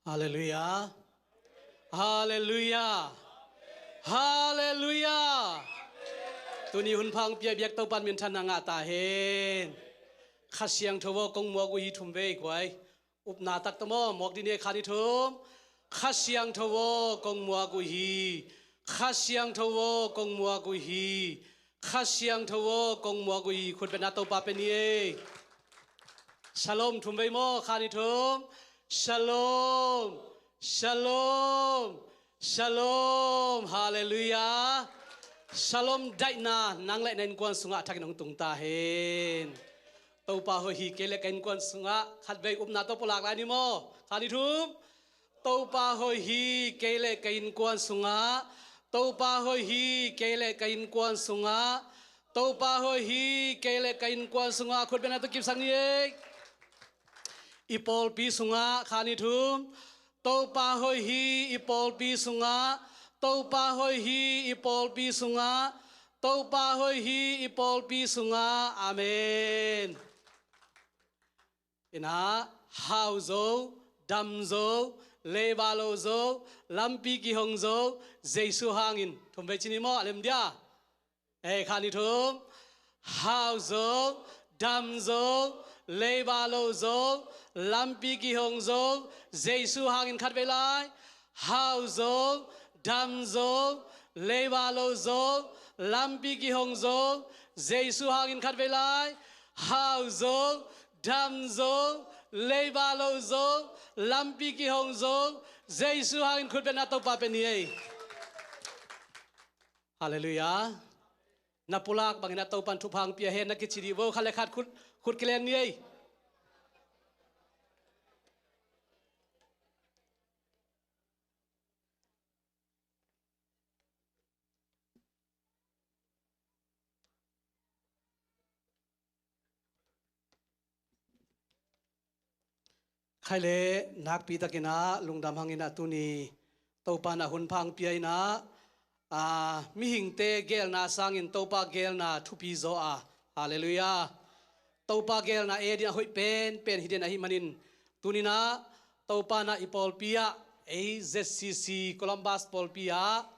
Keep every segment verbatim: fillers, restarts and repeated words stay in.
Halleluiah. Halleluiah. Halleluiah. Tuni hun pha hong pia biak Topa in minthanna ngah ta hen. Kha Siangtho aw, kong muak uh hi thum vei kuai. Upna tak tawh maw, muak dih ni ei, khat, nih, thum. Kha Siangtho aw, kong muak uh hi. Kha Siangtho aw, kong muak uh hi. Kha Siangtho aw, kong muak uh hi. Khutbetna Topa pia ni ei. Shalom thum vei maw, khat, nih, thum. Shalom. Shalom. Shalom. Halleluiah. Shalom daihna nang le na innkuan sungah a thakin hong tung ta hen. Topa hoih hi, kei le ka innkuan sungah khatvei upna tawh pulak lai ni maw. Khat, nih, thum. Topa hoih hi, kei le ka innkuan sungah. Topa hoih hi, kei le ka innkuan sungah. Topa hoih hi, kei le ka innkuan sungah. Khutbetna tawh kipsak ni ei. I pawlpi sungah, khat, nih, thum. Topa hoih hi, i pawlpi sungah. Topa hoih hi, i pawlpi sungah. Topa hoih hi, i pawlpi sungah. Amen. Inah, hau zo, dam zo, leiba lo zo, lampi kihong zo, Jesu hangin. Thum vei ci ni maw, a lem dia. Ei, khat, nih, thum. Hau zo, dam zo, leiba lo zo, lampi kihong zo, Jesu hangin, khatvei lai. Hau zo, dam zo, leiba lo zo, lampi kihong zo, Jesu hangin, khatvei lai. Hau zo, dam zo, leiba lo zo, lampi kihong zo, Jesu hangin. Khutbetna Topa pia ni ei. Halleluiah. Na pulak bangin ah Topa in thupha hong pia hen, na kici dih vo, khat le khat khut, khut kilen ni ei. Khai le nakpi takin ah lungdam hangin ah tuni Topa in ah hun pha hong pia in ah, aa, mihingte geelna sangin Topa geelna thupi zaw a. Halleluiah. Topa geelna e ding a hoih penpen hi den ahih manin tuni in ah Topa in ah i pawlpi ah, ei Z C C Columbus pawlpi ah,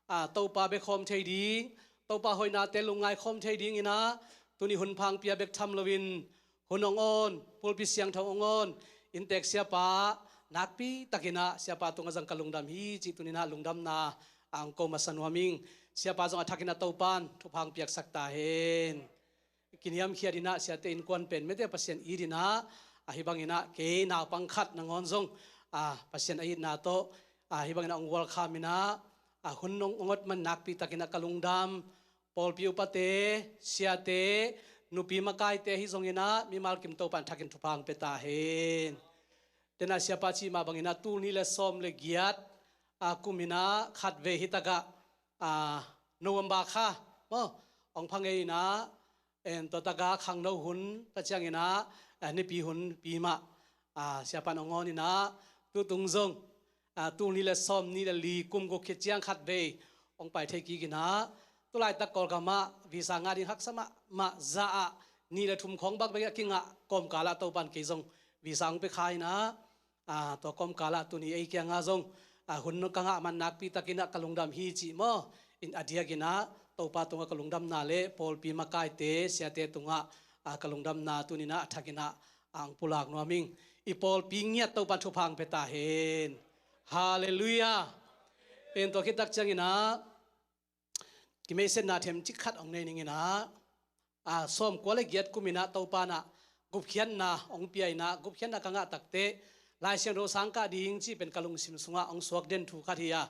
aa, Topa bia khawm thei ding, Topa hoihnate lungngai khawm thei dingin ah tuni hun pha hong pia bek tham loin hun hong awn, pulpit siangtho hong awn inntek siapa nakpi takin ah siapa tungah zang ka lungdam hi cih tuni in ah lungdamna a hong ko masa nuam ing. Siapa zong a thakin ah Topa in thupha hong piaksak ta hen. Kiniamkhiat in ah siate innkuan pen mete Pasian it in ah, ahi bangin ah kei naupang khat nangawn zong, aa, Pasian a itna tawh, aa, ahi bangin ah hong welcome in ah, aa, hun hong, hong awt man nakpi takin ah ka lungdam. Pawlpi upate, siate, nupi makaite ahi zongin ah mimal kim Topa in thakin thupha hong pia ta hen. Tena siapa cih mah bangin ah tul nih le sawm le giat, aa, kum in ah khatvei hi takah, aa, November kha maw, hong pha ngei in ah, en, tua takah khangno hun ka ciangin ah, aa, nipi hun pi mah, aa, siapa in hong awn in ah tutung zong, aa, tul nih le sawm nih le li, kum guk khit ciang khatvei hong pai thei kik in ah, tu laitak Kawlgam ah visa ngah ding haksa mahmah zah ah nih le thum khawng bak bek a kingah kawmkal ah Topa in kei zong visa hong pia kha in ah, aa, tua kawmkal ah tuni ei kiangah zong, aa, hun ka ngah man nakpi takin ah ka lungdam hi cih maw, in a diakin ah Topa tungah ka lungdamna le pawlpi makaite, siate tungah, aa, ka lungdamna tuni in ah a thakin ah hong pulak nuam ing. I pawlpi ngiat Topa in thupha hong pia ta hen. Halleluiah. En, tua khit tak ciangin ah kimeisetna themcik khat hong nei ning in ah, aa, sawmkua le giat kum in ah Topa in ah gupkhiatna hong pia in ah, gupkhiatna ka ngah takteh Lai Siangtho sang kah ding cih pen ka lungsim sungah hong suak den thu khat hi a,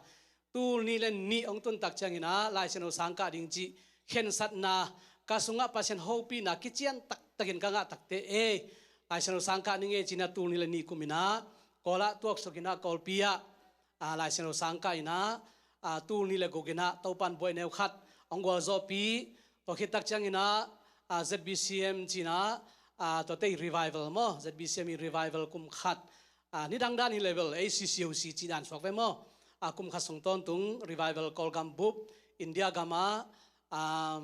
tul nih le nih hong tun tak ciangin ah Lai Siangtho sang kah ding cih khensatna ka sungah Pasian hopihna kician taktakin ka ngah takteh, ei, Lai Siangtho sang kah ning ei ci in ah tul nih le nih kum in ah Kawl ah tuaksuk in ah Kawlpi ah, aa, Lai Siangtho sang kah in ah, aa, tul nih le guk in ah Topa in buaineu khat hong gualzawhpih. Tua khit tak ciangin ah, aa, Z B C M ci in ah, aa, tuate i revival maw, Z B C M i revival kum khat, aa, nidang dan hi le bel, ei C C O C cih dan suak ve maw, aa, kum khat sung tawntung revival Kawlgam bup, India gam ah, aa,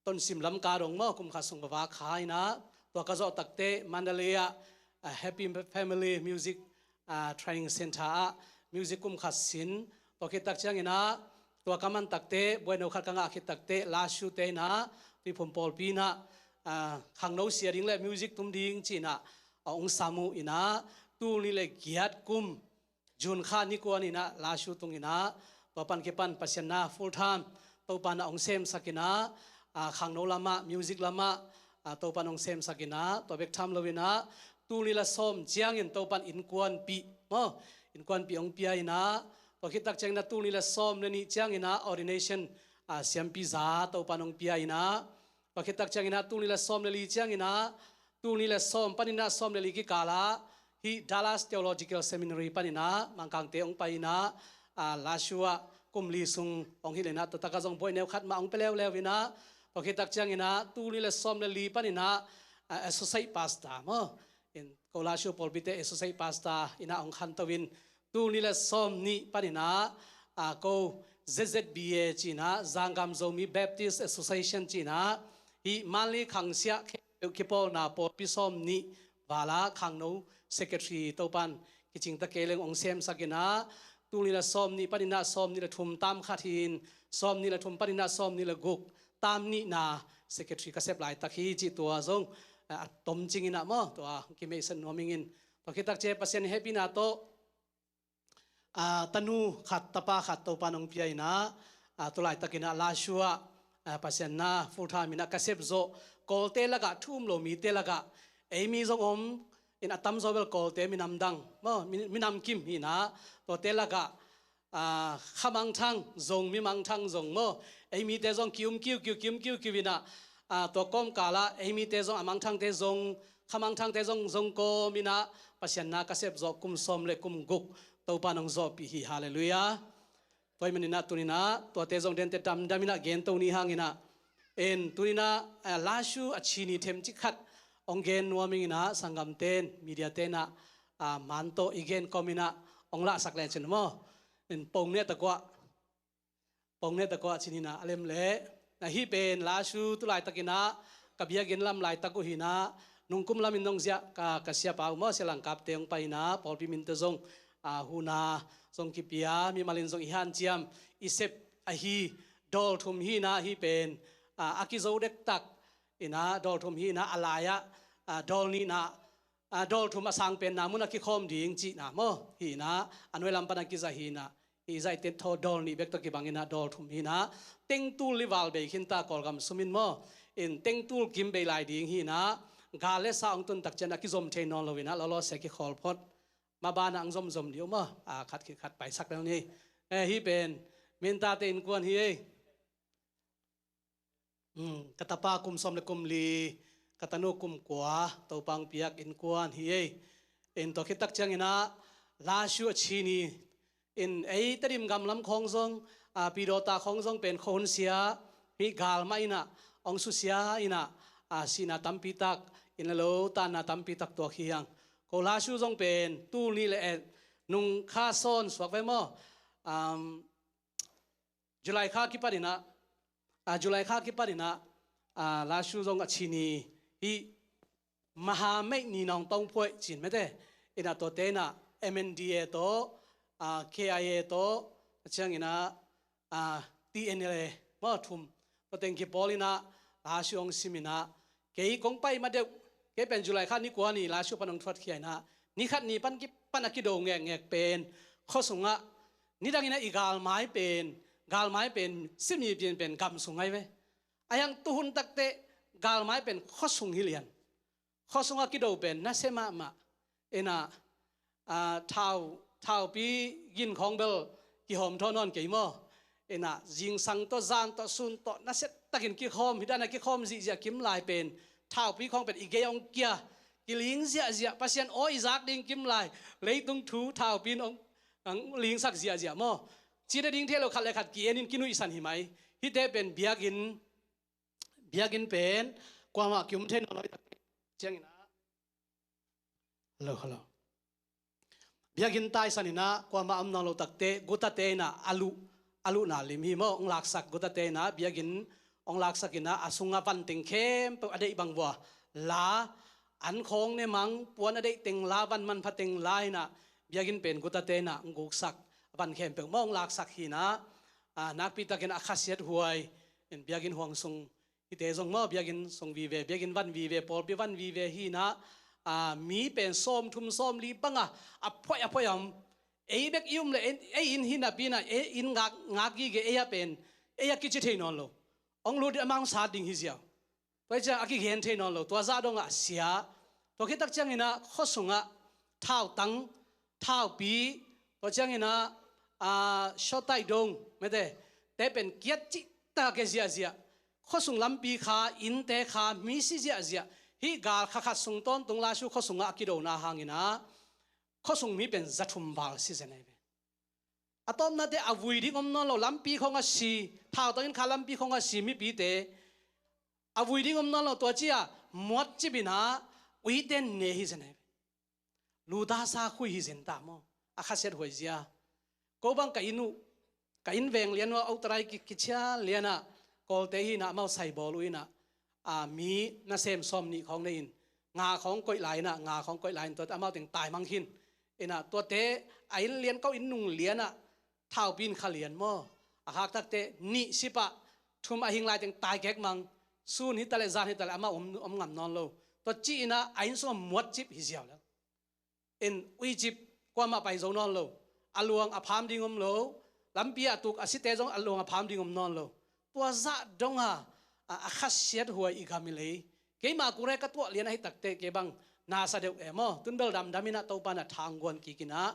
Tonsim Lamka dong maw, kum khat sung va kha in ah, tua ka zawh takteh Mandalay ah, aa, Happy Family Music, ah, training center ah music kum khat sin. Tua khit tak ciangin ah, tua ka man takte, buaino khat ka ngah khit takte, Lashu te in ah, Tuiphum pawlpi in ah, ah, khangno sia ding le music tum ding ci-in ah, a hong sam uh in ah, tul nih le giat kum, June kha ni kua ni-in ah, Lashu tung in ah, tua pan kipan Pasian na full time, Topa in ah hong semsak in ah, ah, khangno lamah, music lamah, ah, Topa in hong semsak in ah, tua bek tham lo in ah, tul nih le sawm ciangin Topa in innkuanpih, maw, innkuanpih hong pia in ah, tua khit tak ciangin ah tul nih le sawm le nih ciangin ah ordination, ah, siampi za Topa in hong pia in ah, tua khit tak ciangin ah tul nih le sawm le li ciangin ah, tul nih le sawm panin ah sawm le li kikal ah, hih Dallas Theological Seminary panin ah Mangkangte hong pai in ah, ah, Lashu ah kum li sung hong hilh in ah, tua tak ah zong buaineu khat mah hong pia leuleu in ah, tua khit tak ciangin ah tul nih le sawm le li panin ah, ah, associate pastor maw, in ko Lashu pawlpite associate pastor in ah hong khanto in, tul nih le sawm nih panin ah, ah, ko Z Z B A ci-in ah, Zangam Zomi Baptist Association ci-in ah, hih Manli khangsiah khempeuh kipawlna pawlpi sawm nih val ah khangno secretary Topa in kicing ta kei leng hong semsak in ah, tul nih le sawm nih panin ah sawm nih le thum tam khat hi-in, sawm nih le thum panin ah sawm nih le guk tam nihna secretary ka sep laitak hi cih tua zong, ah, a tomcing in ah maw, tua kimeihsak nuam ing in. Tua khit tak ciang Pasian hehpihna tawh, ah, tanu khat, tapa khat Topa in hong pia in ah, ah, tu laitak in ah Lashu ah, ah, Pasian na full time in ah ka sep zawh Kawlte lakah thu um lo mite lakah, ei mi zong om in, a tamzaw bel Kawlte minam dang maw, mi, minam kim hi in ah, tuate lakah, ah, kha mangthang zong, mi mangthang zong maw, ei mite zong ki-um kiukiu, ki-um kiukiu in ah, ah, tua kawmkal ah ei mite zong, a mangthangte zong, kha mangthangte zong, zong kawm in ah Pasian na ka sep zawh kum sawm le kum guk Topa in hong zawhpih hi. Halleluiah. Tua ahih manin ah tuni-in ah tuate zong dente damdam in ah gento ni hangin ah, en, tuni-in ah, eh, Lashu a chini themcik khat hong gen nuam ing in ah, sanggamte in, mediate in ah, ah, man tawh i gen kawm in ah hong lahsak lecin maw, en, pong ne ta kuah, pong ne ta kuah cin hi in ah, a lem leh, na, hih pen Lashu tu laitak in ah ka biakinn lam laitak uh hi in ah, nungkum lam in nong ziah ka, ka siapa uh maw, Sia Langkapte hong pai in ah, pawlpi minte zong, ah, huhna zong kipia, mimal in zong i hanciam, i sep ahi dawl thum hi in ah, hih pen, ah, a kizo dektak in ah dawl thum hi in ah, a lai ah, ah, dawl nih in ah, ah, dawl thum a sang penna mun a kikhawm ding cihna maw hi in ah, a nuai lam pan a kiza hi in ah, hih zaihte thaw dawl nih bek tawh kibang in ah dawl thum hi in ah, tengtul li val bei khin ta, Kawlgam sum in maw, in tengtul kim bei lai ding hi in ah, gal le sa hong tun tak ciang a kizom thei nawn lo in ah, lawlawsia kikhawl phot. Maban ah hong zomzom dih uh maw, ah, khat khit khat paisak lel ni. Eh, hih pen Mintate innkuan hi ei. Hmm, ka tapa kum sawm le kum li, ka tanu kum kua, Topa hong piak innkuan hi ei. In, tua khit tak ciangin ah Lashu a chini in, ei Tedim gam lam khawng zong, ah, Pidawta khawng zong pen khuahun sia, hih gal mah in ah hong susia in ah, ah, sihna tampi tak, inn le lo tanna tampi tak tuak hi hang. Ko Lashu zong pen tul nih le, eh, nung kha sawn suak ve maw. Um, July kha kipan in ah, ah, July kha kipan in ah, ah, Lashu zong a chini, hih Maha Meih Ni Nong Tong Phuai cin mete in ah, tuate in ah M N D A tawh, ah, K I A tawh, a ciangin ah, ah, T N L A maw, thum, tua teng kipawl in ah Lashu hong sim in ah, kei kong pai ma deuh, kei pen July kha ni kua ni Lashu pan hong thuatkhia in ah, ni khat ni pan ki, pan a kido ngekngek pen khua sungah, nidang in ah i galmai pen, galmai pen, simi pian pen gam sung ahi ve. Ahi hang tuhun takteh galmai pen khua sung hi lian. Khua sungah kido pen nasia mahmah. In ah, ah, thau, thaupi gin khawng bel kihawm thaw nawn kei maw. In ah, zingsang tawh, zan tawh, sun tawh, nasia takin kikhawm, hih dan a kikhawm zihziah kim lai pen, thaupi khawng pen i gei hong kia, kiling ziahziah, Pasian aw i zak ding kim lai, leitung thu thaupi in hong, hong lingsak ziahziah maw. Cina ding thei lo, khat le khat ki-en in kinuihsan hi mai. Hihte pen biakinn, biakinn pen kuamah ki-um thei nawn lo hi tak ciangin ah. Hello, hello. Biakinn taisan in ah kuamah om nawn lo takteh, gutate in ah a luh, a luhna lim hi maw, hong laksak, gutate in ah biakinn hong laksak in ah, a sungah van teng khempeuh a deih bang vua la, an khawng ne mang, puan a deih teng la, van manpha teng la in ah, biakinn pen gutate in ah hong guksak, van khempeuh maw hong laksak hi in ah, a, nakpi takin a khasiat huai in biakinn huang sung hite zong maw, biakinn sung vive, biakinn van vive, pawlpi van vive hi in ah, a, mi pen sawmthum sawmli bang a, a phoih a phoih a om. Ei bek i um leh ei, ei inn hi napi in ah, ei inn ngak, ngak gige ei a pen, ei a kici thei nawn lo. Hong lut in amah hong sat ding hi ziau. Tua hi ciang a kigen thei nawn lo, tua zah dong ah a sia. Tua khit tak ciangin ah khua sungah thautang, thaupi, tua ciangin ah, a, sawtaih dong, mete, te pen kiat cihtak a kia ziahziah. Khua sung lampi kha, innte kha, mi si ziahziah. Hih gal kha khat sung tawntung Lashio khua sungah a kidona hangin ah khua sung mi pen za thum val si zen ahi ve. A tawpnate a vui ding om nawn lo, lampi khawng a si, thautang inn kha lampi khawng a si mipite a vui ding om nawn lo, tua ci-a muatcip in ah uite ne hi zen ahi ve. Luta sa khui hi zen ta maw. A khasiat huai zia. Ko bang ka inn uh, ka inn veng lian uh a, authorized ki, kichia lian ah, Kawlte hi in ah amau sai bawl uh in ah, a, mi nasem sawmnih khawng nei in, nga khawng koih lai in ah, nga khawng koih lai in, tuate amau teng taimang khin. In ah tuate a inn lian, ko inn nung lian ah, thaupi in kha lian maw. A khak takte nih sipah, thum a hing lai teng tai kek mang, sun hi ta leh, zan hi ta leh, amau om, om ngam nawn lo. Tua ci in ah a inn sungah muatcip hi ziau lel. In uicip kuamah pai zo nawn lo. A luang a pham ding om lo. Lampi ah tuk a site zong a luang a pham ding om nawn lo. Tua zah dong a, a, a khasiat huai i gam i lei. Keima kure ka tuah lian ahi takte kei bang na sa deuh e maw. Tun bel damdam in ah Topa in ah thangguan kik in ah.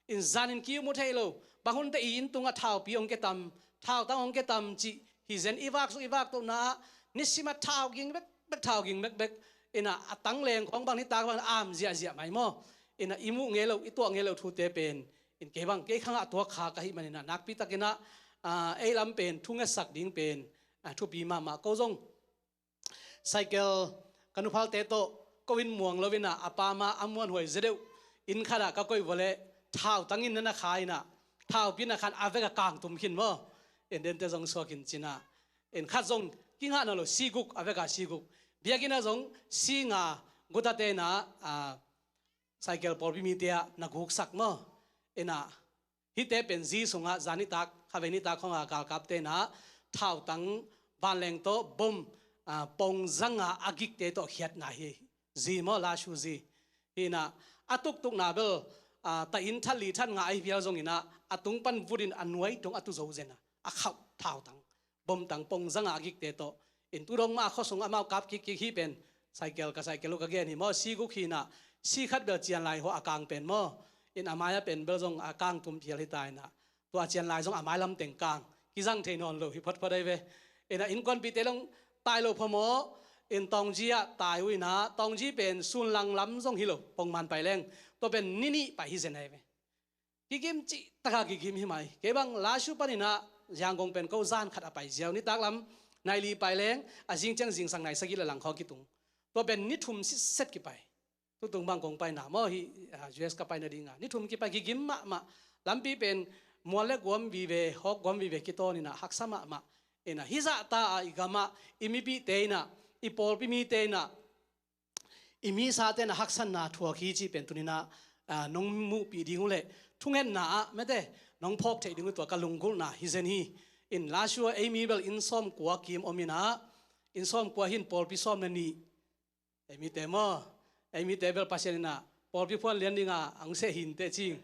In zan in ki-um uh thei lo. Bang hunte i inn tungah thaupi hong kia tam, thautang hong kia tam cih hi zen, i vak suk i vak tohna ah nisim a thau ging bekbek, thau ging bekbek. In ah a tangleng khawng bang nitak bang am ziahziah mai maw. In ah i muh ngei lo, i tuah ngei lo thute pen, in kei bang, kei khangah a tuak kha ka hih manin ah nakpi takin ah, a, ei lam pen thu ngetsak ding pen, a, thupi mahmah. Ko zong cycle ka nuphalte tawh ko inn muang lo in ah, a pa ma a muanhuai zia deuh inn khat ah ka koih vua leh thautang in na na kha in ah, thaupi in a khan a vek a kang tum khin maw. In dente zong suak in ci in ah, in khat zong kingah nawn lo, si guk, a vek a si guk. Biakinn ah zong si nga, gutate in ah, a, cycle pawlpi mite ah na guksak maw. In ah hihte pen zi sungah zan nitak, khavei nitak khawng a galkapte in ah thautang, vanleng tawh bom, a, pong za nga a gikte tawh khiatna hi. Zi maw, Lashio zi. Hi in ah a tuktukna bel, a, ta inn that li that nga ahi phial zongin ah a tung pan vut in a nuai dong a tu zo zen a, a khauh thautang, bomtang, pong za nga a gikte tawh. In tu dong mah a khua sung amau kap kikkik hi pen, cycle, ka cycle uh ka gen hi maw, si guk hi in ah, si khat bel cian lai hua a kang pen maw. In a mai ah pen bel zong a kang tum phial hi ta in ah, tua cian lai zong a mai lam teng kang, kizang thei nawn lo hi photphot ahi ve. In ah innkuanpihte long tai lo phamawh, in tawngzi ah tai uh in ah, tawngzi pen sunlang lam zong hi lo, pongman pai leng, tua pen ni nih pai hi zen ahi ve. Kigim cihtak a kigim hi mai. Kei bang Lashio panin ah Yangon pen ko zan khat a pai ziau, nitak lam nai li pai leng, a zing ciang zingsang nai sagih le lang khawng kitung. Tua pen ni thum sitset kipai. Tutung bang kong paina maw hi, a, U S ka paina ding a, ni thum kipai, kigim mahmah. Lampi pen mual le guam vive, hawk guam vive kitawn in ah, haksa mahmah. In ah hih zah ta a i gam ah, i mipihte in ah, i pawlpi mite in ah, i misate in ah haksatna thuak hi cih pen tuni in ah, a, nong muhpih ding uh leh thungetna ah mete nong phawk theih ding uh, tua ka lunggulhna hi zen hi. In Lashio ei mi bel inn sawmkua kim om in ah, inn sawmkua hi in pawlpi sawm le nih. Ei mite maw, ei mite bel Pasian in ah pawlpi phuan lian ding a hong seh hi in teh cing.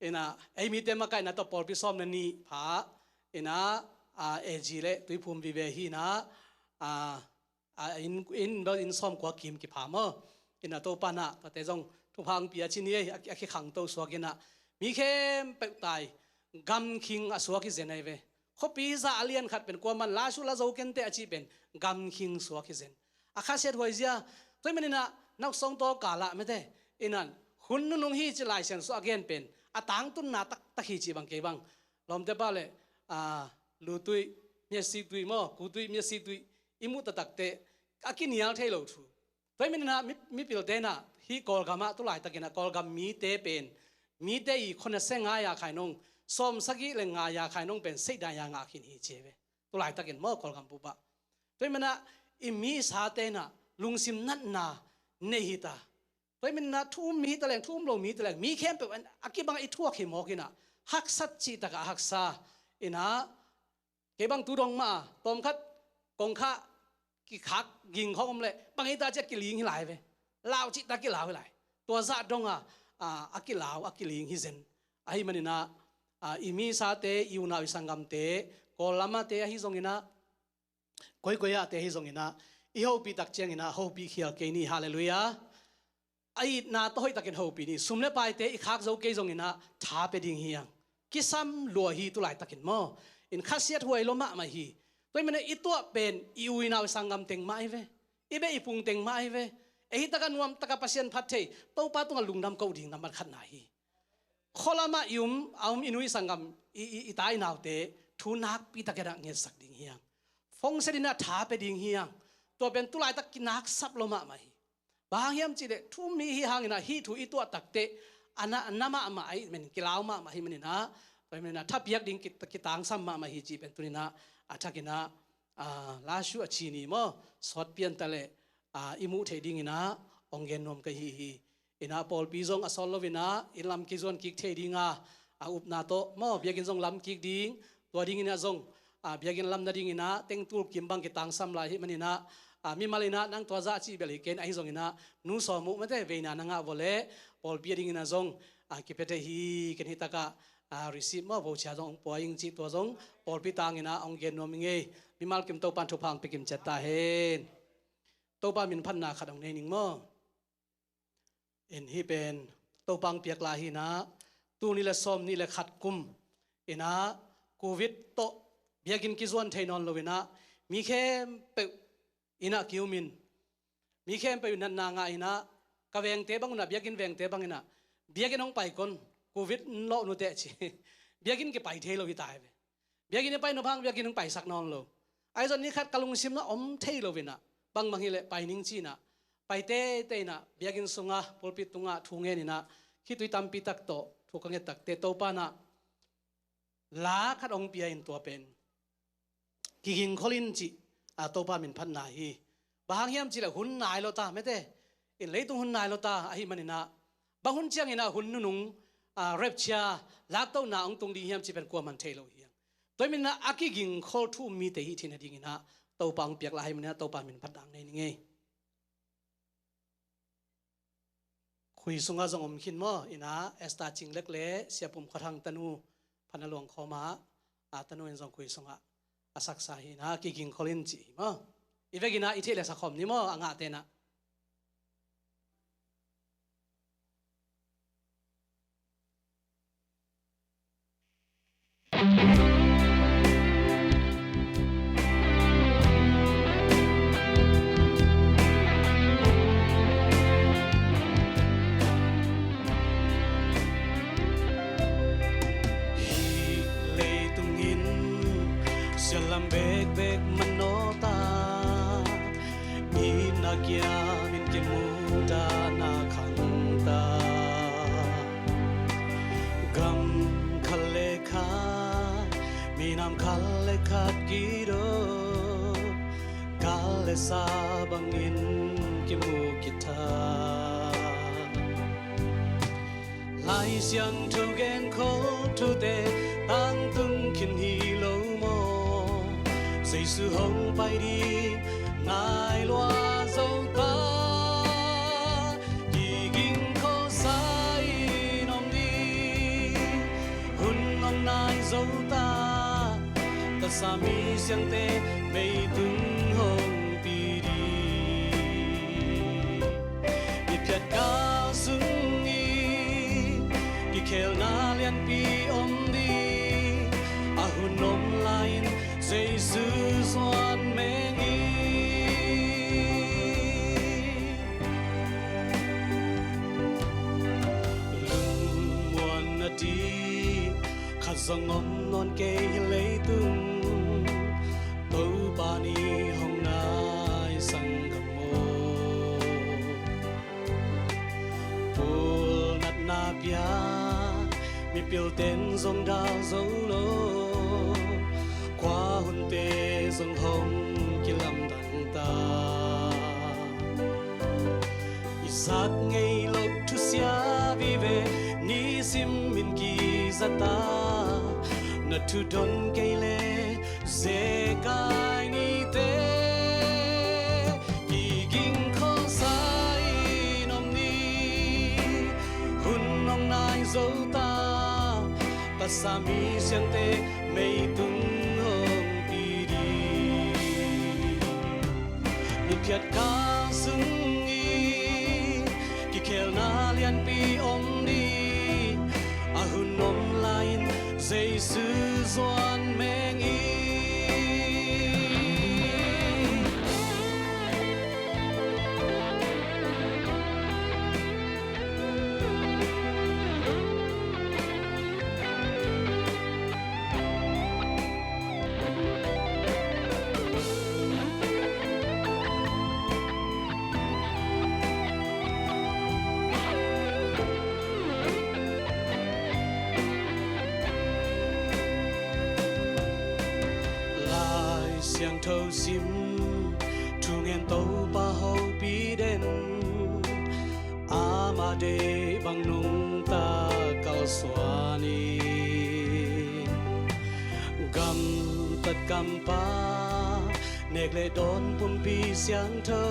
In ah ei mite makaihna tawh pawlpi sawm le nih pha. In ah, a, A G le Tuiphum vive hi in ah, a, a, inn, inn bel inn sawmkua kim kipha maw. In ah Topa in ah tuate zong thupha hong pia ci ni ei, a, a kikhangto suak in ah, mi khempeuh tai, gamkhing a suak hi zen ahi ve. Khuapi zah a lian khat pen kuaman Lashio la zo kei in teh a cih pen gamkhing suak hi zen. A khasiat huai zia. Tua ahih manin ah nausawng tawh kal ah mete, in ah hun nunung hi ci Lai Siangtho a gen pen a tangtunna taktak hi cih bang kei bang. Lawmte pau le, a, Lutui, Miatsitui maw, Kutui, Miatsitui i muh taktak teh a kinial thei lo thu. Tua ahih manin ah mi, mipilte in ah hih Kawlgam ah tu laitakin ah Kawlgam mite pen, mite i khua na se ngai a khai nong, sawmsagih le ngai a khai nong pen seihdan a ngah khin hi ci ve. Tu laitakin maw Kawlgam bup ah. Tua ahih manin ah i misate in ah lungsim natna nei hi ta. Tua ahih manin ah thu um mi hi taleng, thu um lo mi hi taleng, mi khempeuh in a kibang a i thuak hi mawk in ah, haksat cih takah haksa in ah, kei bang tu dong mah a, tawmkhat kongkhak kikhak ging khawng om leh bang hi ta ci a kiling hi lai ve. Lau cih ta kilau hi lai. Tua zah dong a, a, a kilau, a kiling hi zen. Ahih manin ah, a, i misate, i unau i sanggamte, Kawl lamate ahi zongin ah, koikoi ahte ahi zongin ah, i hopih tak ciangin ah hopih khial kei ni. Halleluiah. A itna tawh hoihtakin hopih ni. Sum le paite i khak zo kei zongin ah tha pia ding hi hang. Kisam lua hi tu laitakin maw. In khasiat huai lua mahmah hi. Tua ahih manin ah i tuah pen i u i nau i sanggam teng mah hi ve. I beh i phung teng mah hi ve. Ei hi takah nuam takah Pasian phat thei, Topa tungah lungdam koh ding nambat khatna hi. Khua lamah i um, a um i nu i sanggam, i, i, i ta i naute thu nakpi takin ah ngetsak ding hi hang. Fongset in ah tha pia ding hi hang. Tua pen tu laitak kinaksap lua mahmah hi. Bang hang hiam cih leh thu um mi hi hangin ah hih thu i tuah takteh a na, a na mahmah ahih manin, kilau mahmah ahih manin ah, tua ahih manin ah thapiak ding ki, kitangsam mahmah hi cih pen tuni-in ah a thakin ah, a, lasu a ci ni maw, sawt pian ta leh, a, i muh theih dingin ah hong gen nuam ka hi hi. In ah pawlpi zong a sawt loin ah inn lam kizuan kik thei ding a, a upna tawh maw, biakinn zong lam kik ding, tua dingin ah zong, a, biakinn lam nadingin ah tengtul kim bang kitangsam lai ahih manin ah, a, mimal in ah nang tua zah cih bel hi kei in, ahi zongin ah nu Sawm uh mate veina na ngah vua leh pawlpi a dingin ah zong, a, kipia thei hi. Ken hi takah, a, receipt maw, voucher zong hong pua ing cih tua zong pawlpi tangin ah hong gen nuam ing ei. Mimal kim Topa'n thupha hong pia kim ciat ta hen. Topa min phatna khat hong nei ning maw. In hih pen Topa hong piak lai hi in ah, tul nih le sawm nih le khat kum in ah Covid tawh biakinn kizuan thei nawn lo in ah mi khempeuh in ah ki-um in, mi khempeuh in natna ngah in ah, ka vengte bang un ah, biakinn vengte bang in ah, biakinn hong pai kon, Covid lawh nuteh ci. Biakinn kipai thei lo hi ta hi ve. Biakinn i pai nop hang biakinn hong paisak nawn lo. Ahi zong ni khat ka lungsim na om thei lo in ah, bangbang hi leh pai ning ci in ah, pai teitei in ah, biakinn sungah pulpit tungah thu ngen in ah, khitui tampi tak tawh thu ka nget takteh Topa'n ah la khat hong pia in, tua pen Kigingkhol in cih, a, Topa min phatna hi. Bang hang hiam cih leh hun nai lua ta mate. In leitung hun nai lua ta ahih manin ah, bang hun ciangin ah hun nunung, a, rapture, laktohna hong tung ding hiam cih pen kuaman thei lo hi hang. Tua ahih manin ah a kigingkhol thu um mite i hih theihna dingin ah Topa hong piak lai ahih manin ah Topa min phatna nei ning ei. Khui sungah zong om khin maw. In ah Esther Cing Lek le Sia Pum Khua Thang tanu, Phan a Luang khawm ah, a tanu in zong khui sungah a saksa hi in ah, Kigingkhol in ci hi maw. I vek in ah i theih leh sa khawm ni maw, a ngahte in ah. Hih leitung in sialam bekbek manawh ta, itna kiam in kimu dahna khang ta. Gam khat le khat, minam khat le khat kido, kal le sa bangin kimu kitha. Lai Siangtho genkhol thute tangtung khin hi lo maw? Jesu hong pai ding nai lua zo ta. Kigingkhol sa in om ding hun hong nai zo ta. Tasa mi siangte meitung hong pi ding. Miphiat kal sung i kikhelna lianpi om ding. A hun om lai-in Jesu zuan meng in. Lungmuan a ding khat zong om nawn kei hi leitung, Topa ni hong nai sanggam aw. Pulnatna pia mipilten zong dal zo lo, khuahunte zong hong kilamdang ta. I zak ngei lo Sia vive nisim in kizata, na thu don kei le zekai nite, kiging khol sa in om ni. Hun hong nai zo ta, ka sami siangte meitung hong pi ding. Nuphiat ka sung i kikhelna lianpi om ding, a hun om lai-in Jesu zuan meng i. Lai Siangtho sim, thungen Topa hopih den, amah deih bang nungta kalsuan in. Gamtat kampa, nek le dawn pumpi siangtho,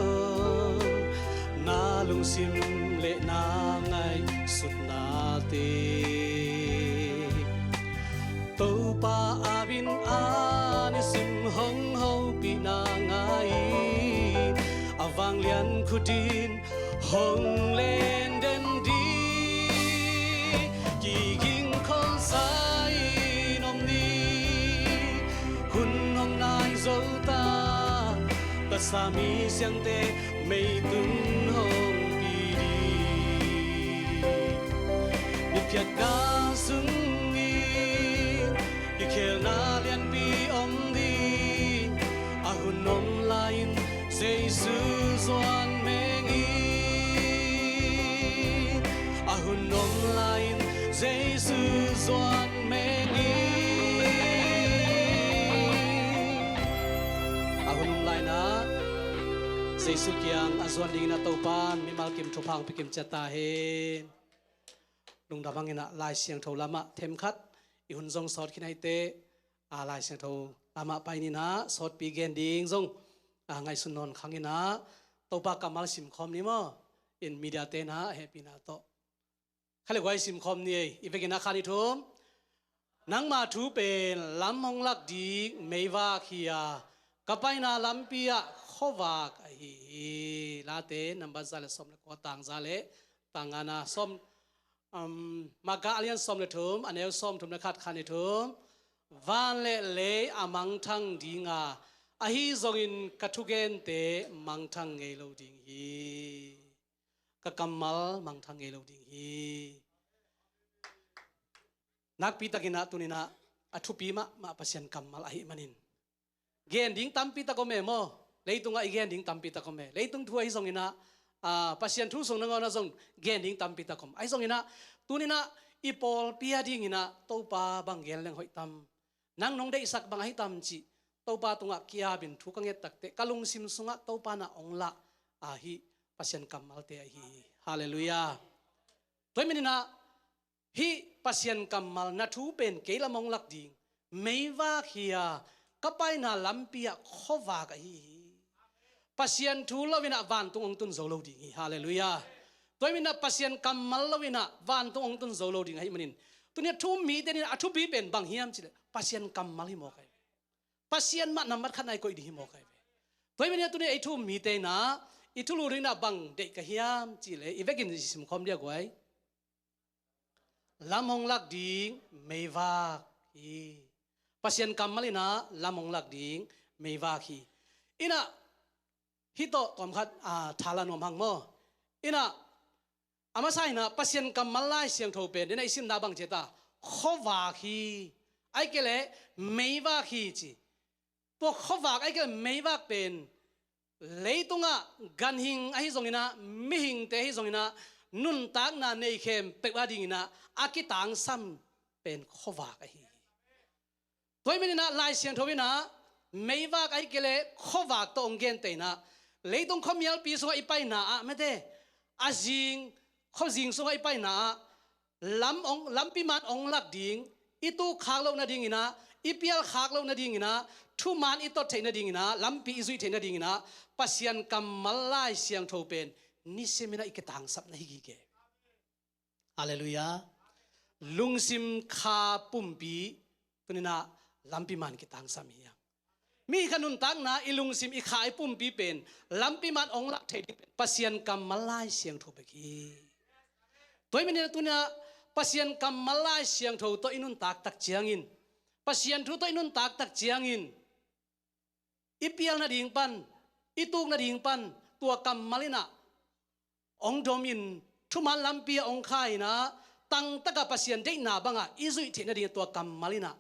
na lungsim le na ngaihsutnate Topa a min a nisim hong hopihna ngai-in, a vanglian khut in hong len den ding. Kiging khol sa in om ni, hun hong nai zo ta, ka sami siangte meitung hong pi ding. Nuphiat ka sung i kikhelna lianpi om ding, a hun om lai-in Jesu zuan meng i. A hun om lai-in Jesu zuan meng i. A hun om lai-in ah Jesu kiang a zuan dingin a Topan mimal kim thupha hong pia kim ciat ta hen. Lungdam hangin ah Lai Siangtho lamah themkhat i hun zong sawt khin ahih teh, a, Lai Siangtho lamah pai-in ah sawtpi gen ding zong, a, ngaihsun nawn khang in ah Topa kammal simkhawm ni maw. In media te in ah hehpihna tawh kha le guai simkhawm ni ei. I vekin ah khat, nih, thum. Nangma thu pen lam hong lak ding meivak hi a, ka paina lampi ah khuavak ahi hi. Late number za le sawm le kua, tang za le tang ngana sawm, um, Marka a lian sawm le thum, a neu sawm thum le khat, khat, nih, thum. Van le lei a mangthang ding a, ahi zongin ka thugente mangthang ngei lo ding hi. Ka kammal mangthang ngei lo ding hi. Nakpi takin ah tuni-in ah a thupi mahmah Pasian kammal ahih manin, gen ding tampi tak om e maw. Leitungah i gen ding tampi tak om e. Leitung thu ahi zongin ah, a, Pasian thu sung nangawn ah zong gen ding tampi tak om. Ahi zongin ah tuni-in ah i pawlpi a dingin ah Topa bang gen leng hoih tam, nang nong deihsak bang ahi tam cih Topa tungah ki-apin thu ka nget tak teh ka lungsim sungah Topa na hong lah ahi Pasian kammalte ahi hi. Halleluiah. Tua ahih manin ah hih Pasian kammal, na thu pen kei lam hong lak ding meivak hi a, ka paina lampi ah khuavak ahi hi. Pasian thu lo-in ah vantung hong tun zo lo ding hi. Halleluiah. Tua ahih manin ah Pasian kammal lo-in ah vantung hong tun zo lo ding ahih manin, tuni-in ah thu-um mite in ah a thupi pen bang hiam cih leh Pasian kammal hi mawk ahi ve. Pasian mah nambat khat na i koih ding hi mawk ahi ve. Tua ahih manin ah tuni-in ah i thu-um mite in ah i thulu dingin ah bang deih ka hiam cih leh, i vekin i simkhawm ding a, guai. Lam hong lak ding meivak hi. Pasian kammal in ah lam hong lak ding meivak hi. In ah hih tawh tawmkhat, a, thala nuam hang maw. In ah a masa in ah Pasian kammal Lai Siangtho pen, den a i simna bang ci a, khuavak hi, ahih kei leh meivak hi ci. Tua khuavak ahih kei leh meivak pen leitungah ganhing ahi zongin ah, mihingte ahi zongin ah, nuntakna nei khempeuh a dingin ah a kitangsam pen khuavak ahi hi. Tua ahih manin ah Lai Siangtho in ah meivak ahih kei leh khuavak tawh hong genteh in ah, leitung khuamialpi sungah i paina ah mate, a zing khuazing sungah i paina ah lam ong, lampi man ong lak ding, i tuk khak loh nadingin ah, i pial khak loh nadingin ah, thuman i tot theih nadingin ah, lampi i zuih theih nadingin ah, Pasian kammal Lai Siangtho pen nisimin ah i kitangsap na hi gige. Halleluiah. Lungsim kha pumpi tuni-in ah lampi man kitangsam hi hang. Mi kha nuntakna i lungsim i kha i pumpi pen lampi man ong lak thei ding pen Pasian kammal Lai Siangtho bek hi. Tua ahih manin ah tuni-in ah Pasian kammal Lai Siangtho tawh i nuntak tak ciangin, Pasian thu tawh i nuntak tak ciangin, i pial nading pan, i tuk nading pan tua kammal in ah ong domin, thuman lampi ah ong kha in ah, tangtaka Pasian deihna bangah i zuih theih nading tua kammal in ah,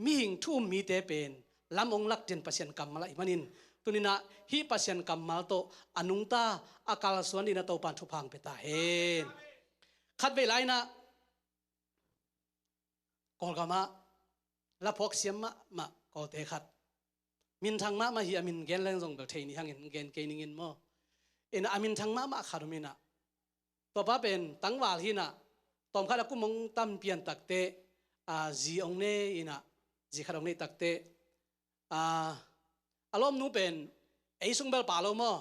mihing thu um mite pen lam ong lak den Pasian kammal ahih manin, tuni-in ah hih Pasian kammal tawh a nungta a kalsuan dingin ah Topa'n thupha ong pia ta hen. Khatvei lai-in ah Kawlgam ah la phawk siam mahmah Kawlte khat, minthang mahmah hi, a min gen leng zong bel thei ni hangin gen kei ning in maw. In ah a minthang mahmah khat om in ah, tua pa pen tangval hi in ah, tawmkhat a kum ong tam pian takteh, a, zi ong nei in ah, zi khat ong neih takteh, a, a lawmnu pen ei sung bel pha lo maw,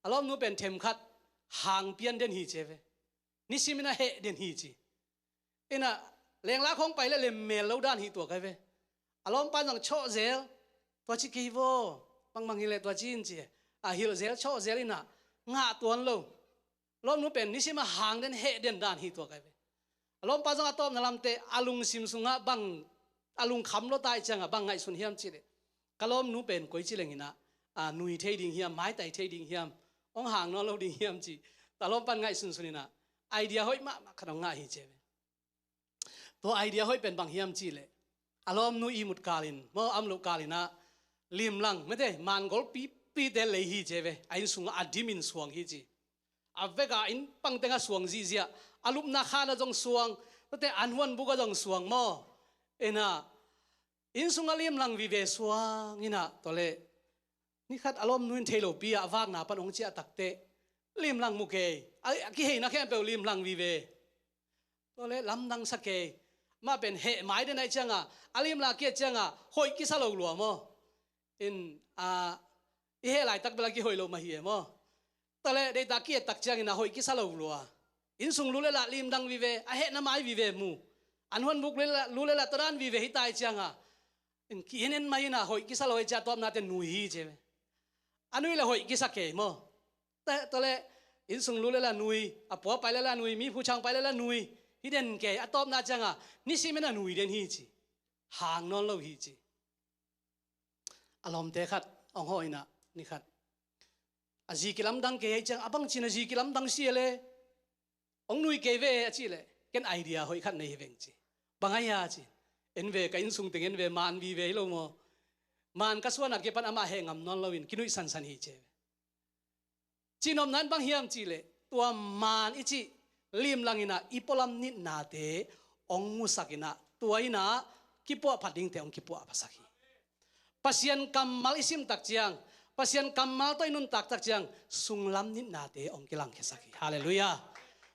a lawmnu pen themkhat hang pian den hi ci ve. Nisimin ah heh den hi ci. In ah lengla khawng pai leh lemmel lo dan hi tuak ahi ve. A lawmpa'n zong, "Cawh zel, tua ci kei vaw, bangmang hi leh tua ci in," ci. A, hilh zel, cawh zel in ah ngah tuan lo. Lawmnu pen nisim ah hang den, heh den dan hi tuak ahi ve. A lawmpa zong a tawpna lamte a lungsim sungah bang, a lungkham lua ta ahih ciangah bang ngaihsun hiam cih leh, "Ka lawmnu pen koici leng in ah, a, nui thei ding hiam, maitai thei ding hiam, ong hang nawn lo ding hiam?" ci. Tua lawmpa'n ngaihsunsun in ah idea hoih mahmah khat ong ngah hi ci ve. Tua idea hoih pen bang hiam cih leh, a lawmnu ihmut kalin maw, a om loh kalin ah limlang, mete, man golpipite lei hi ci ve. A inn sungah a dimin suang hi ci. A vekah inn pang tengah suang zihziah, a lupna khan ah zong suang, tuate an huanbuk ah zong suang maw. In ah inn sungah limlang vive suang in ah, tua leh ni khat a lawmnu in thei lopi ah a vakna pan ong ciah takteh, limlang mu kei, a, a kiheina khempeuh limlang vive. Tua leh lamdang sa kei. Amah pen heh mai den ahih ciangah, a limlang a ki-et ciangah hoih kisa lo lua maw. In, a, i heh laitak bel a kihoih lo mah hi e maw. Tua leh deihtak ki-et tak ciangin ah hoih kisa lo lua. Inn sung lut leh lah limdang vive, a hehna mai vive mu. An huanbuk lut leh lah, lut leh lah tua dan vive hi ta ahih ciangah, in ki-en en mai in ah hoih kisa lo ahih ciang a tawpna teh nui hi ci ve. A nui leh hoih kisa kei maw. Tua, tua leh inn sung lut leh lah nui, a pua pai leh lah nui, mi phuchang pai leh lah nui. Hi den kei, a tawpna ciangah nisimin ah nui den hi ci. Hang nawn lo hi ci. A lawmte khat ong hawh in ah, ni khat, "A zi kilamdang kei ahih ciang, a bangci-in a zi kilamdang si e le, ong nui kei ve," a cih leh, "Ken idea hoih khat nei hi veng," ci. "Bang ahi a?" ci. "En ve, ka inn sung teng en ve, man vive hi lo maw. Man ka suan a kipan amah heh ngam nawn loin kinuih sansan hi," ci ve. Cihnopna in bang hiam cih leh, tua man i cih limlang in ah i pualam nitnate ong musak in ah, tua in ah kipuahphat dingte ong kipuahphatsak hi. Pasian kammal i sim tak ciang, Pasian kammal tawh i nuntak tak ciang, sunglam nitnate ong kilangkhiasak hi. Halleluiah.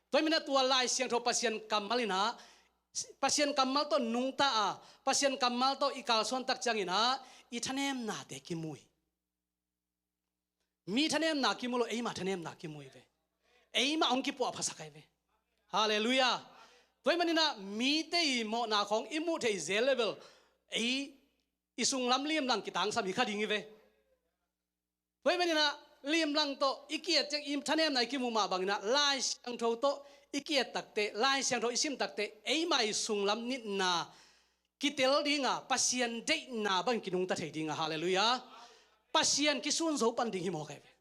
Tua ahih manin ah tua Lai Siangtho Pasian kammal in ah, Pasian kammal tawh nungta a, Pasian kammal tawh i kalsuan tak ciangin ah i thanemnate kimu hi. Mi thanemna kimu lo, eima thanemna kimu hi ve. Eima ong kipuahphasak ahi ve. Halleluiah. Tua ahih manin ah mite i mawhna khawng i muh theih zel leh bel, ei i sunglam limlang kitangsam hi kha ding hi ve. Tua ahih manin ah limlang tawh i ki-et ciang i thanemna i kimu mah bangin ah Lai Siangtho tawh i ki-et takteh, Lai Siangtho i sim takteh, eima i sunglam nitna kitel ding a, Pasian deihna bangin kinungta thei ding a, halleluiah. Pasian kisun zo pan ding hi mawk ahi ve.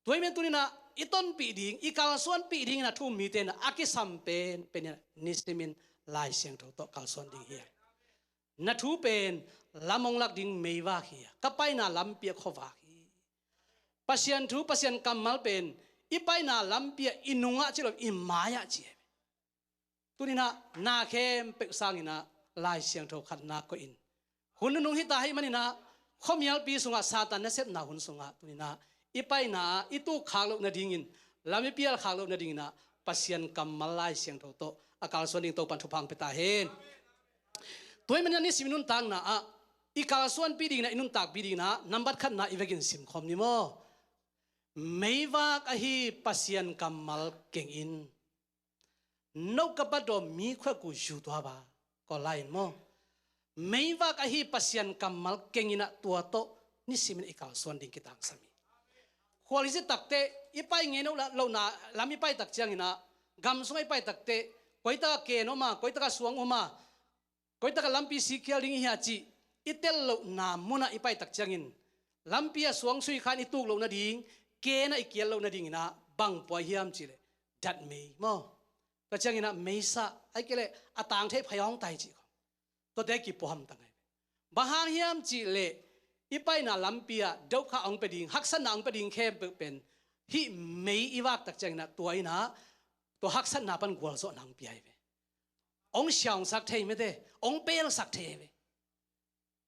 Tua ahih manin tuni-in ah i tonpih ding, i kalsuanpih dingin ah thu um mite in ah a kisam penpen in ah nisimin Lai Siangtho tawh kalsuan ding hi hang. Na thu pen lam ong lak ding meivak hi a, ka paina lampi ah khuavak hi. Pasian thu, Pasian kammal pen i paina lampi ah, i nungah ci lo, i mai-ah ci hi. Tuni-in ah na khempeuh sangin ah Lai Siangtho khatna koih in. Hun nunung hi ta ahih manin ah, khuamialpi sungah Satan nasepna hun sungah tuni-in ah i paina ah i tuk khak loh nadingin, lam i pial khak loh nadingin ah Pasian kammal Lai Siangtho tawh a kalsuan ding Topan thupha hong pia ta hen. Tua ahih manin nisim i nuntakna ah i kalsuanpih dingin ah, i nuntakpih dingin ah nambat khatna i vekin simkhawm ni maw? Meivak ahi Pasian kammal keng in. No ka bat daw mi khuak uh yu tua ba, Kawl lai in maw? Meivak ahi Pasian kammal keng in ah tua tawh nisimin i kalsuan ding kitangsam hi. Khualzi takte i pai ngei no la-, lohna lam i pai tak ciangin ah, gam sungah i pai takte, koi taka ken om a, koi taka suang om a, koi taka lampi sikkhial ding i hia cih i tel lohna munah i pai tak ciangin, lampi ah suang sui khan i tuk loh nading, ken ah i kial loh nadingin ah bang pua hiam cihleh datmei maw? Tua ciangin ah meisa, ahih kei leh a tang theih phai hong tai cih khawng. Tuate kipua hamtang ahi ve. Bang hang hiam cihleh i paina lampi ah dohkha hong pia ding, haksatna hong pia ding khempeuh pen hih mei i vak tak ciangin ah tua in ah, tua haksatna pan gualzawhna hong pia ahi ve. Hong siaungsak thei mete, hong pelsak thei ahi ve.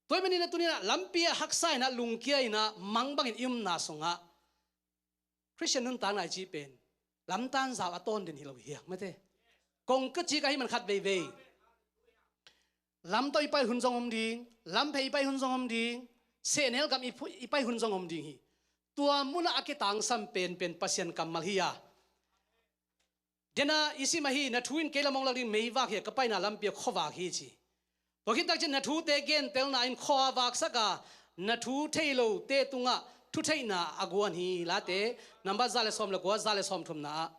Tua ahih manin ah tuni in ah lampi ah haksa in ah, lungkia in ah, mang bangin i omna sungah Khristian nuntakna i cih pen lamtan zau a tawn den hi lo hi hang mete. Kong ka cik ahi man khat veivei lam tawh i pai hun zong om ding, lam phei i pai hun zong om ding, sehnel gam i phu-, i pai hun zong om ding hi. Tua munah a kitangsam penpen Pasian kammal hi a. Dena i sim ahi, na thu in kei lam hong lak ding meivak hi a, ka paina lampi ah khuavak hi ci. Tua khit tak ciang na thute gentelna in khua vaksak a, na thu thei lote tungah thutheihna a guan hi. Late nambat za le sawm le kua, za le sawm thumna ah.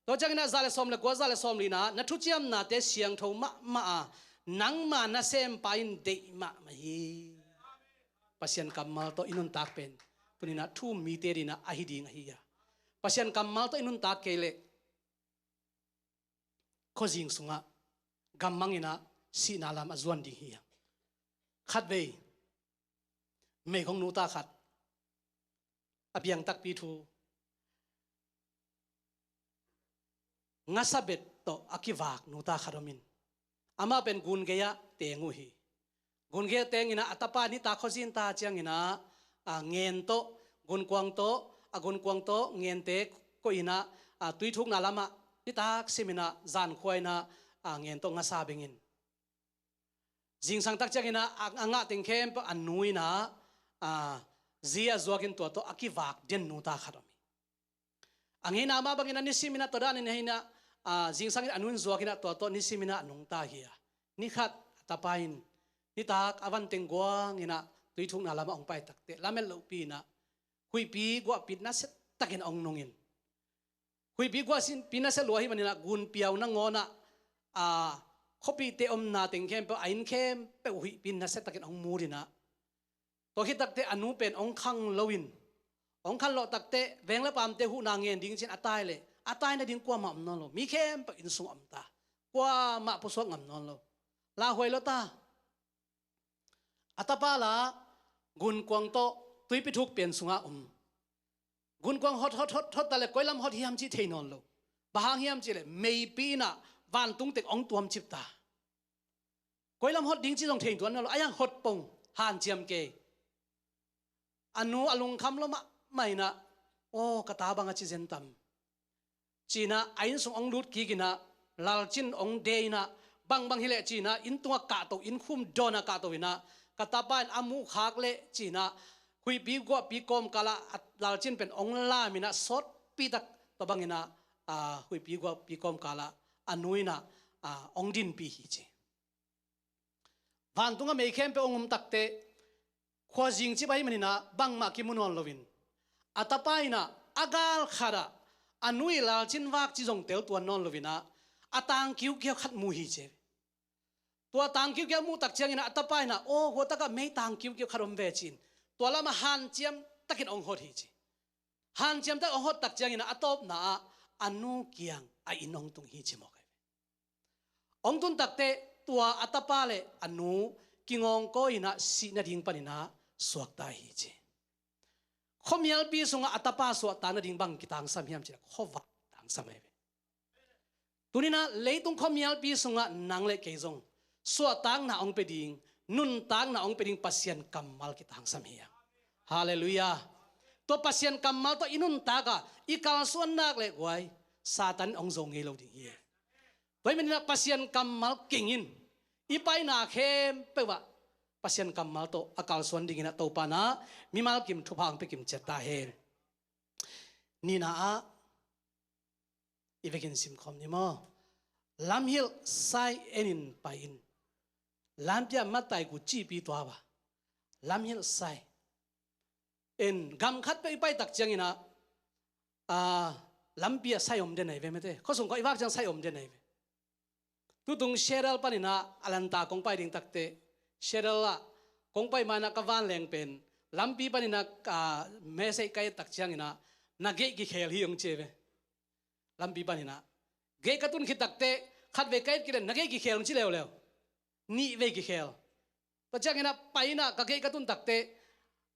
Tua ciangin ah za le sawm le kua, za le sawm lina ah, na thuciamnate siangtho mahmah a, nangma nasempa in deih mahmah hi. Pasian kammal tawh i nuntak pen tuni in ah thu um mite dingin ah ahi ding ahi a. Pasian kammal tawh i nuntak kei leh khuazing sungah gammang in ah sihna lam a zuan ding hi a. Khatvei meigong nuta khat a piang takpi thu, ngasa bet tawh a kivak nuta khat om in, amah pen gun gei-ah teng uh hi. Gun gei-ah teng in ah a tapa nitak khuazin ta ciangin ah, a, ngen tawh, gunkuang tawh, a gunkuang tawh ngente koih in ah, a, tuithukna lamah nitak sim in ah zankhua in ah, a, ngen tawh ngasa beng in, zingsang tak ciangin ah a, a ngah teng khempeuh a nu in ah, a, zi a zuak in tua tawh a kivak den nuta khat om hi. A ngeina mah bangin ah nisimin ah tua danin hi in ah, a, zingsang in a nu in zuak in ah tua tawh nisimin ah a nungta hi a. Nikhat a tapa in nitak a van teng guang in ah tuithukna lamah hong pai takte, lamet lohpi in ah huihpi guahpi nasia takin hong nung in, huihpi guahpi nasia lua ahih manin ah gunpiau nangawn ah, a, khuapihte omna teng khempeuh, a inn khempeuh huihpi nasia takin hong mut in ah, tua khit takte a nu pen hong khang lo in, hong khanlawh takte veng le paamte huhna ngen ding ci-in a tai leh a tai nading kuamah om nawn lo. Mi khempeuh inn sungah om ta, kuamah pusuak ngam nawn lo. Lauhuai lua ta. A tapa la gunkuang tawh tuipi thuk pen sungah om. Gunkuang hot hot hot hot ta leh koi lam hot hiam cih thei nawn lo. Bang hang hiam cih leh meipi in ah vantung teng hong tuamcip ta. Koi lam hot ding cih zong thei tuan nawn lo, a hiang hot pong, hanciam kei. A nu a lungkham lua mahmah in ah, aw, ka ta bang a ci zen tam, ci-in ah a inn sung hong lut kik in ah, lalcin hong de in ah, bangbang hi leh ci-in ah inn tungah kahto, inn khum dawnah kahto in ah, ka tapa in a muh khak leh ci-in ah huihpi guahpi kawmkal ah a lalcin pen hong lam in ah sawtpi tak, tua bang in ah, a, huihpi guahpi kawmkal ah a nu in ah, a, hong dinpih hi ci. Vantungah mei khempeuh hong um takte, khuazing cip ahih manin ah bangmah kimu nawn lo in, a tapa in ah a gal khat ah a nu ii lalcin vak ci zong tel tuan nawn lo in ah, a tang kiukiau khat mu hi ci. Tua tang kiukiau muh tak ciangin ah a tapa in ah, aw, hua takah mei tang kiukiau khat om ve ci-in tua lamah hanciam takin hong hot hi ci. Hanciam tak hong hot tak ciangin ah a tawpna ah a nu kiang a inn hong tung hi ci mawk ahi ve. Hong tun takte tua a tapa le a nu kingawngkawi in ah sih nading panin ah suakta hi ci. Khuamialpi sungah a tapa suahtak nading bang kitangsam hiam cih leh khuavak tangsam ahi ve. Tuni in ah leitung khuamialpi sungah nang le kei zong suahtakna hong pia ding, nuntakna hong pia ding Pasian kammal kitangsam hi hang. Halleluiah. Tua Pasian kammal tawh i nuntak a, i kalsuan nak leh guai, Satan in hong zo ngei lo ding hi. Tua ahih manin ah Pasian kammal kingin i paina khempeuh ah Pasian kammal tawh a kalsuan dingin ah Topa in ah mimal kim thupha hong pia kim ciat ta hen. Nihna ah i vekin simkhawm ni maw? Lamhilh sai en in pai in. Lampi ah matai gu cihpi tua va. Lamhilh sai en. Gam khat peuh i pai tak ciangin ah, ah, lampi ah sai om den ahi ve mate. Khuasung khawng i vak ciang sai om den ahi ve. Tutung Seattle panin ah Atlanta kong pai ding takteh, Seattle ah kong pai ma-in ah ka vanleng pen lampi panin ah, ah, message ka et tak ciangin ah, "Na gate kikhel hi," hong ci ve. Lampi panin ah gate ka tun khit takteh, khatvei ka et kei leh, "Na gate kikhel," hong ci leuleu. Nihvei kikhel. Tua ciangin ah pai-in ah ka gate ka tun takteh,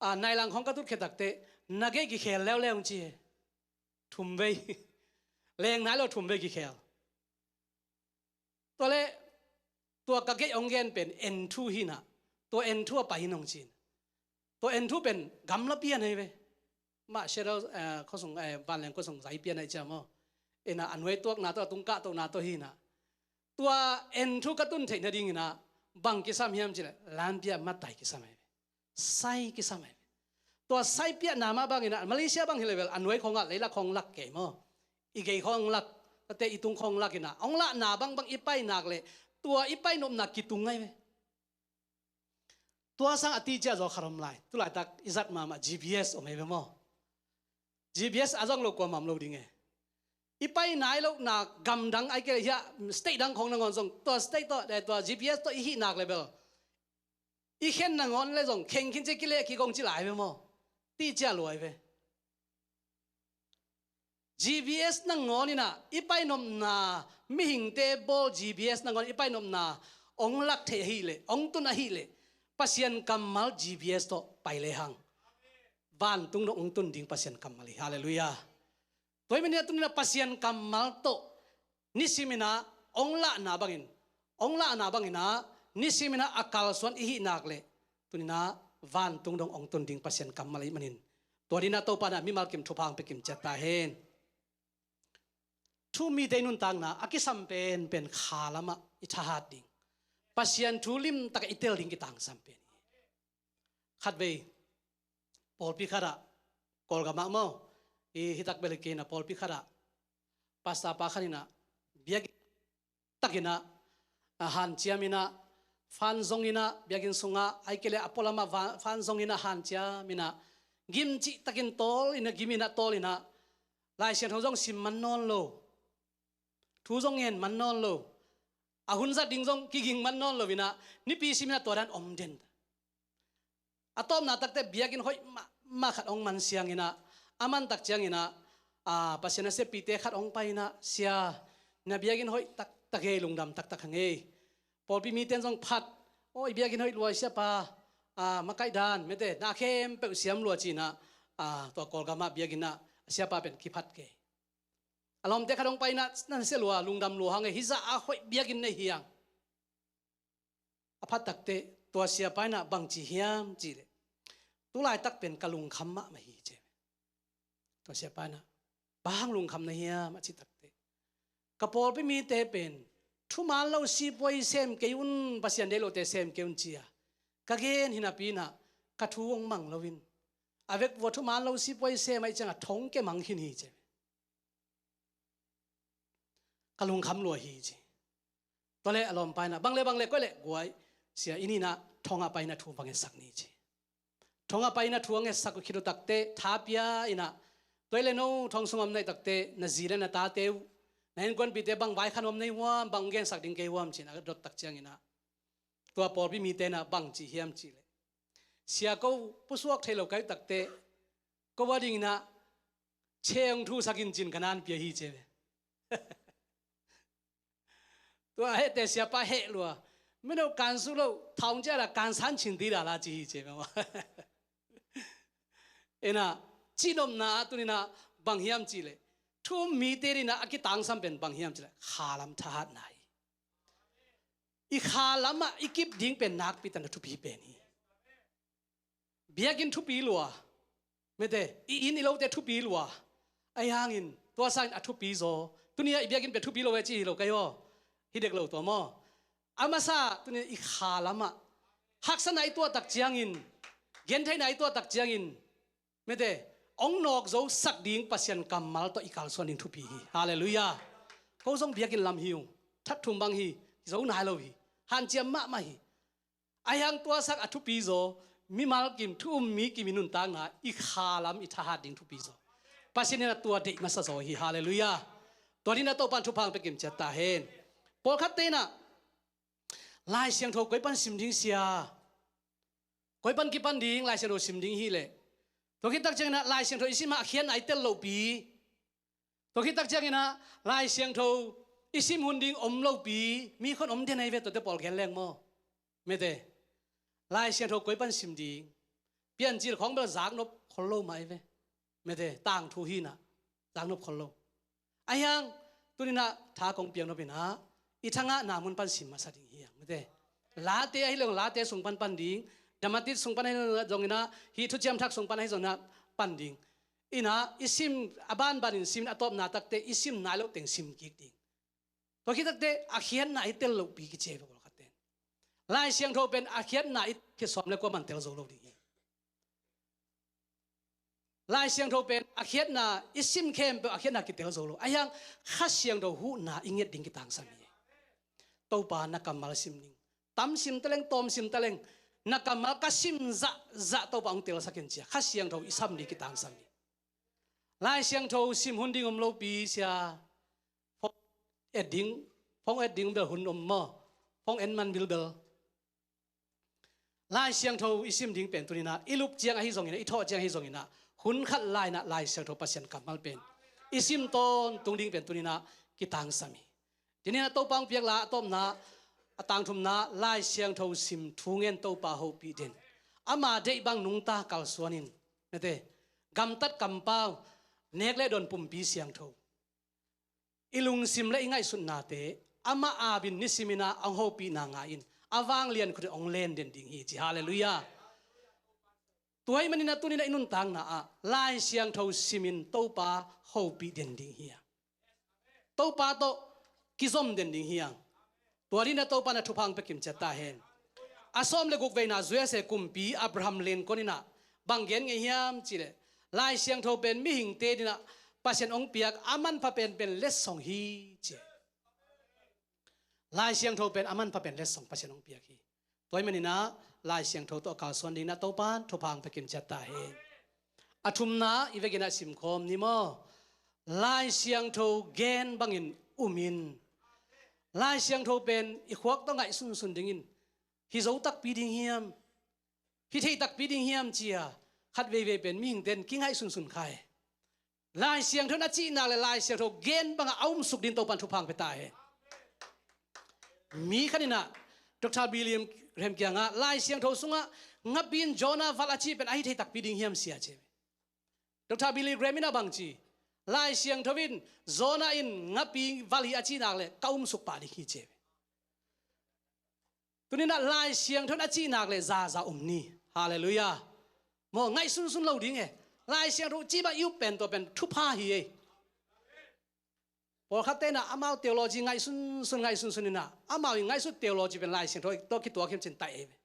ah, nailang khawng ka tut khit takteh, "Na gate kikhel leuleu," hong ci hi. Thumvei. Leng nai lo, thumvei kikhel. Tua leh tua ka gate hong gen pen N two hi-in ah, tua N two ah pai in hong ci-in. Tua N two pen gamla pian ahi ve. Mah Seattle, eh, khuasung, eh, vanleng khuasung zai pian ahi ciang maw. In ah a nuai tuakna tawh, a tung kahtohna tawh hi-in ah. Tua N two ka tun theih nadingin ah bang kisam hiam cih leh, lampi ah matai kisam ahi ve. Sai kisam ahi ve. Tua sai piakna mah bangin ah, Malaysia bang hi leh bel a nuai khawng ah leilak khawng lak kei maw. I gei khawng lak, tate i tung khawng lak in ah, hong lahna bangbang i pai nak leh, tua i pai nopna kitung ahi ve. Tua sang a ti ciah zaw khat om lai. Tulaitak i zat mahmah G P S om ahi ve maw. G P S a zong lo kuamah om lo ding e. I pai nai lohna gamdang ahih kei leh hiah state dang khawng nangawn zong, tua state tawh, eh, tua G P S tawh i hih nak leh bel, i khen nangawn leh zong, khen khin ciang kileh kik kong ci lai ve maw. Ti ciah lua ahi ve. G P S nangawn in ah i pai nopna, mihingte bawl G P S nangawn i pai nopna hong lak theih ahih leh, hong tun ahih leh, Pasian kammal G P S tawh pai lehang vantung dong hong tun ding Pasian kammal hi. Halleluiah. Tua ahih manin ah tuni-in ah Pasian kammal tawh nisimin ah hong lahna bangin, hong lahna bangin ah nisimin ah a kalsuan i hih nak leh, tuni-in ah vantung dong hong tun ding Pasian kammal ahih manin, tua dingin ah Topa in ah mimal kim thupha hong pia kim ciat ta hen. Thu-um mite i nuntakna a kisam penpen kha lamah i thahat ding, Pasian thu limtak i tel ding kitangsam pen hi. Khatvei pawlpi khat ah, Kawlgam ah maw, i hitak bel hi kei in ah, pawlpi khat ah pastor pa khat in ah biakinn takin ah, a, hanciam in ah, fan zong in ah, biakinn sungah, ahih kei leh a pualam ah va-, fan zong in ah, hanciam in ah, gim cihtakin tawl in ah, gim in ah, tawl in ah, Lai Siangtho zong sim man nawn lo, thu zong ngen man nawn lo, a hun zat ding zong kiging man nawn lo in ah, nipi sim in ah tua dan om den. A tawpna takteh biakinn hoih mahmah khat hong man siang in ah, a man tak ciangin ah, a, Pasian naseppihte khat hong pai in ah, "Sia, na biakinn hoih taktak hi, lungdam taktak hang ei. Pawlpi mite in zong phat, aw, i biakinn hoih lua, siapa, a, makaih dan, mete, na khempeuh siam lua," ci-in ah, a, tua Kawlgam ah biakinn ah siapa pen kiphat kei. A lawmte khat hong pai in ah, "Na sia lua, lungdam lua hang ei, hih zah a hoih biakinn nei hi hang." A phat takteh tua siapa in ah bang ci hiam cih leh, "Tu laitak pen ka lungkham mahmah hi," ci. Tua siapa in ah, "Bang hang lungkham na hiam?" a cih takteh, "Ka pawlpi mite pen thuman lo sipuai sem kei un, Pasian deih lote sem kei un," ci-a ka gen hi napi in ah, ka thu hong mang lo in, a vekun thuman lo sipuai sem ahih ciangin thong kei mang khin hi, ci. "Ka lungkham lua hi," ci. Tua leh a lawmpa in ah, "Bang le bang le, koi le guai, sia, i nih in ah thong ah pai in ah thu va ngetsak ni," ci. Thong ah pai in ah thu a ngetsak uh khit uh takteh, tha pia in ah, "Tua hi leh no thong sung om na hih takteh, na zi le na tate uh, na innkuanpihte bang vaikhak nuam na hi uh hiam, bang gensak ding ka hi uh hiam?" ci-in a dot tak ciangin ah, tua pawlpi mite in ah bang ci hiam cih leh, "Sia, ko pusuak thei lo ka hih takteh, ko a dingin ah cheng thusak in," ci-in ka na pia hi, ci ve. Tua a hehte siapa heh lua, "Mino kansu lo, thong cia la kansan cin di la la," ci hi, ci ve maw. In ah, cihnopna ah tuni in ah bang hiam cih leh, thu-um mite in ah a kitangsam pen bang hiam cih leh, khalam thahatna hi. I khalam ah i kip ding pen nakpi takin a thupi pen hi. Biakinn thupi lua, mete, i inn i lote thupi lua, ahih hangin Tua sangin a thupi zaw. Tuni-ah i biakinn pia thupi lo e ci hi lo kai aw. Hi dek lo tua maw? A masa tuni-ah i kha lamah haksatna i tuah tak ciangin, gentheihna i tuah tak ciangin, mete, hong nawk zo sak ding Pasian kammal tawh i kalsuan ding thupi hi. Halleluiah. Ko zong biakinn lam hi ung. That thum bang hi. Zo nai lo hi. Hanciam mahmah hi. Ahi hang tua sak a thupi zaw, mimal kim, thu um mi kim i nuntakna, i kha lam i thahat ding thupi zaw. Pasian in a tua deih masa zaw hi. Halleluiah. Tua dingin a Topa in thupha hong pia kimciat ta hen. Pawlkhatte in ah Lai Siangtho koi pan sim ding sia, koi pan kipan ding, Lai Siangtho sim ding hi leh. Tua khit tak ciangin ah Lai Siangtho i sim ah a khiatna i tel lohpi. Tua khit tak ciangin ah Lai Siangtho i sim hun ding om lopi, mi khon om den ahi ve, tuate pawl gen leng maw? Mete, Lai Siangtho koi pan sim ding, Piancil khawng bel zaknop khol lo mah ahi ve. Mete, tangthu hi-in ah zaknop khol lo. Ahi hang tuni-in ah tha kong piaknop in ah i thangahna mun pan sim masa ding hi hang. Mete, Late ahi leng Late sung pan pan ding, Dramatik sung pan ahi zongin ah, hih Thuciam Thak sung pan ahi zongin ah pan ding. In ah i sim, a banbanin sim in a tawpna takte i sim nai loh teng sim kik ding. Tua khit takte a khiatna i tel lohpi kici hi ve pawlkhatte in. Lai Siangtho pen a khiatna i khit sawm le kua man tel zo lo ding hi. Lai Siangtho pen a khiatna i sim khempeuh a khiatna kitel zo lo. Ahi hang Kha Siangtho huhna i nget ding kitangsam hi. Topa na kammal sim ning. Tam sim taleng, tawm sim taleng. Na kammal ka sim zahzah Topa hong telsak in ci-a Kha Siangtho i sam ding kitangsam hi. Lai Siangtho sim hun ding om lopi sia. Phone et ding, phone et ding bel hun om maw? Phone en man bilbel. Lai Siangtho i sim ding pen tuni-in ah i lup ciang ahi zongin ah, i thawh ciang ahi zongin ah, hun khat lai-in ah Lai Siangtho Pasian kammal pen i sim tawntung ding pen tuni-in ah kitangsam hi. Tuni-in ah Topa hong piak la a tawpna, a tangthumna, Lai Siangtho sim, thu ngen, Topa hopih den. Ama deih bang nungta kalsuan in, mete, gamtat kampau, nek le dawn pumpi siangtho. I lungsim le i ngaihsutnate amah aap in nisimin ah hong hopihna ngah in, a vanglian khut in hong len den ding hi ci. Halleluiah. Tua ahih manin ah tuni-in ah i nuntakna ah Lai Siangtho simin Topa hopih den ding hi hang. Topa tawh kizom den ding hi hang. Tua dingin ah Topa in a thupha hong pia kimciat ta hen. A sawm le guk veina U S A kumpi Abraham Lincoln in ah bang gen ngei hiam cih leh, Lai Siangtho pen mihingte dingin ah Pasian hong piak a manpha penpen letsong hi ci. Lai Siangtho pen a manpha pen letsong Pasian hong piak hi. Tua ahih manin ah Lai Siangtho tawh a kalsuan dingin ah Topa in thupha hong pia kimciat ta hen. A thumna i vekin ah simkhawm ni maw? Lai Siangtho gen bangin um in. Lai Siangtho pen i khuak tawh ngaih sunsun dingin, hi zo takpi ding hiam, hi thei takpi ding hiam ci-a khat veivei pen mihingte in kingaih sunsun kha hi. Lai Siangtho in a cih nak leh Lai Siangtho gen bangah a umsuk dingin Topa in thupha hong pia ta hen. Mi khat in ah Doctor Billy Graham kiangah Lai Siangtho sungah ngapi in Jonah valh a cih pen a hi thei takpi ding hiam sia ci hi. Doctor Billy Graham in ah bang ci, Lai Siangtho in Jonah in ngapi valh hi a cih nak leh ka umsuk pah ding hi ci hi. Tuni-in ah Lai Siangtho in a cih nak leh zaza um ni. Halleluiah. Maw, ngaih sunsun lo ding e. Lai Siangtho cih bang i up pen tua pen thupha hi e. Pawlkhatte in ah amau theology ngaih sunsun, ngaih sunsun in ah, amau i ngaihsut theology pen Lai Siangtho tawh kituak hiam ci-in tai ei ve.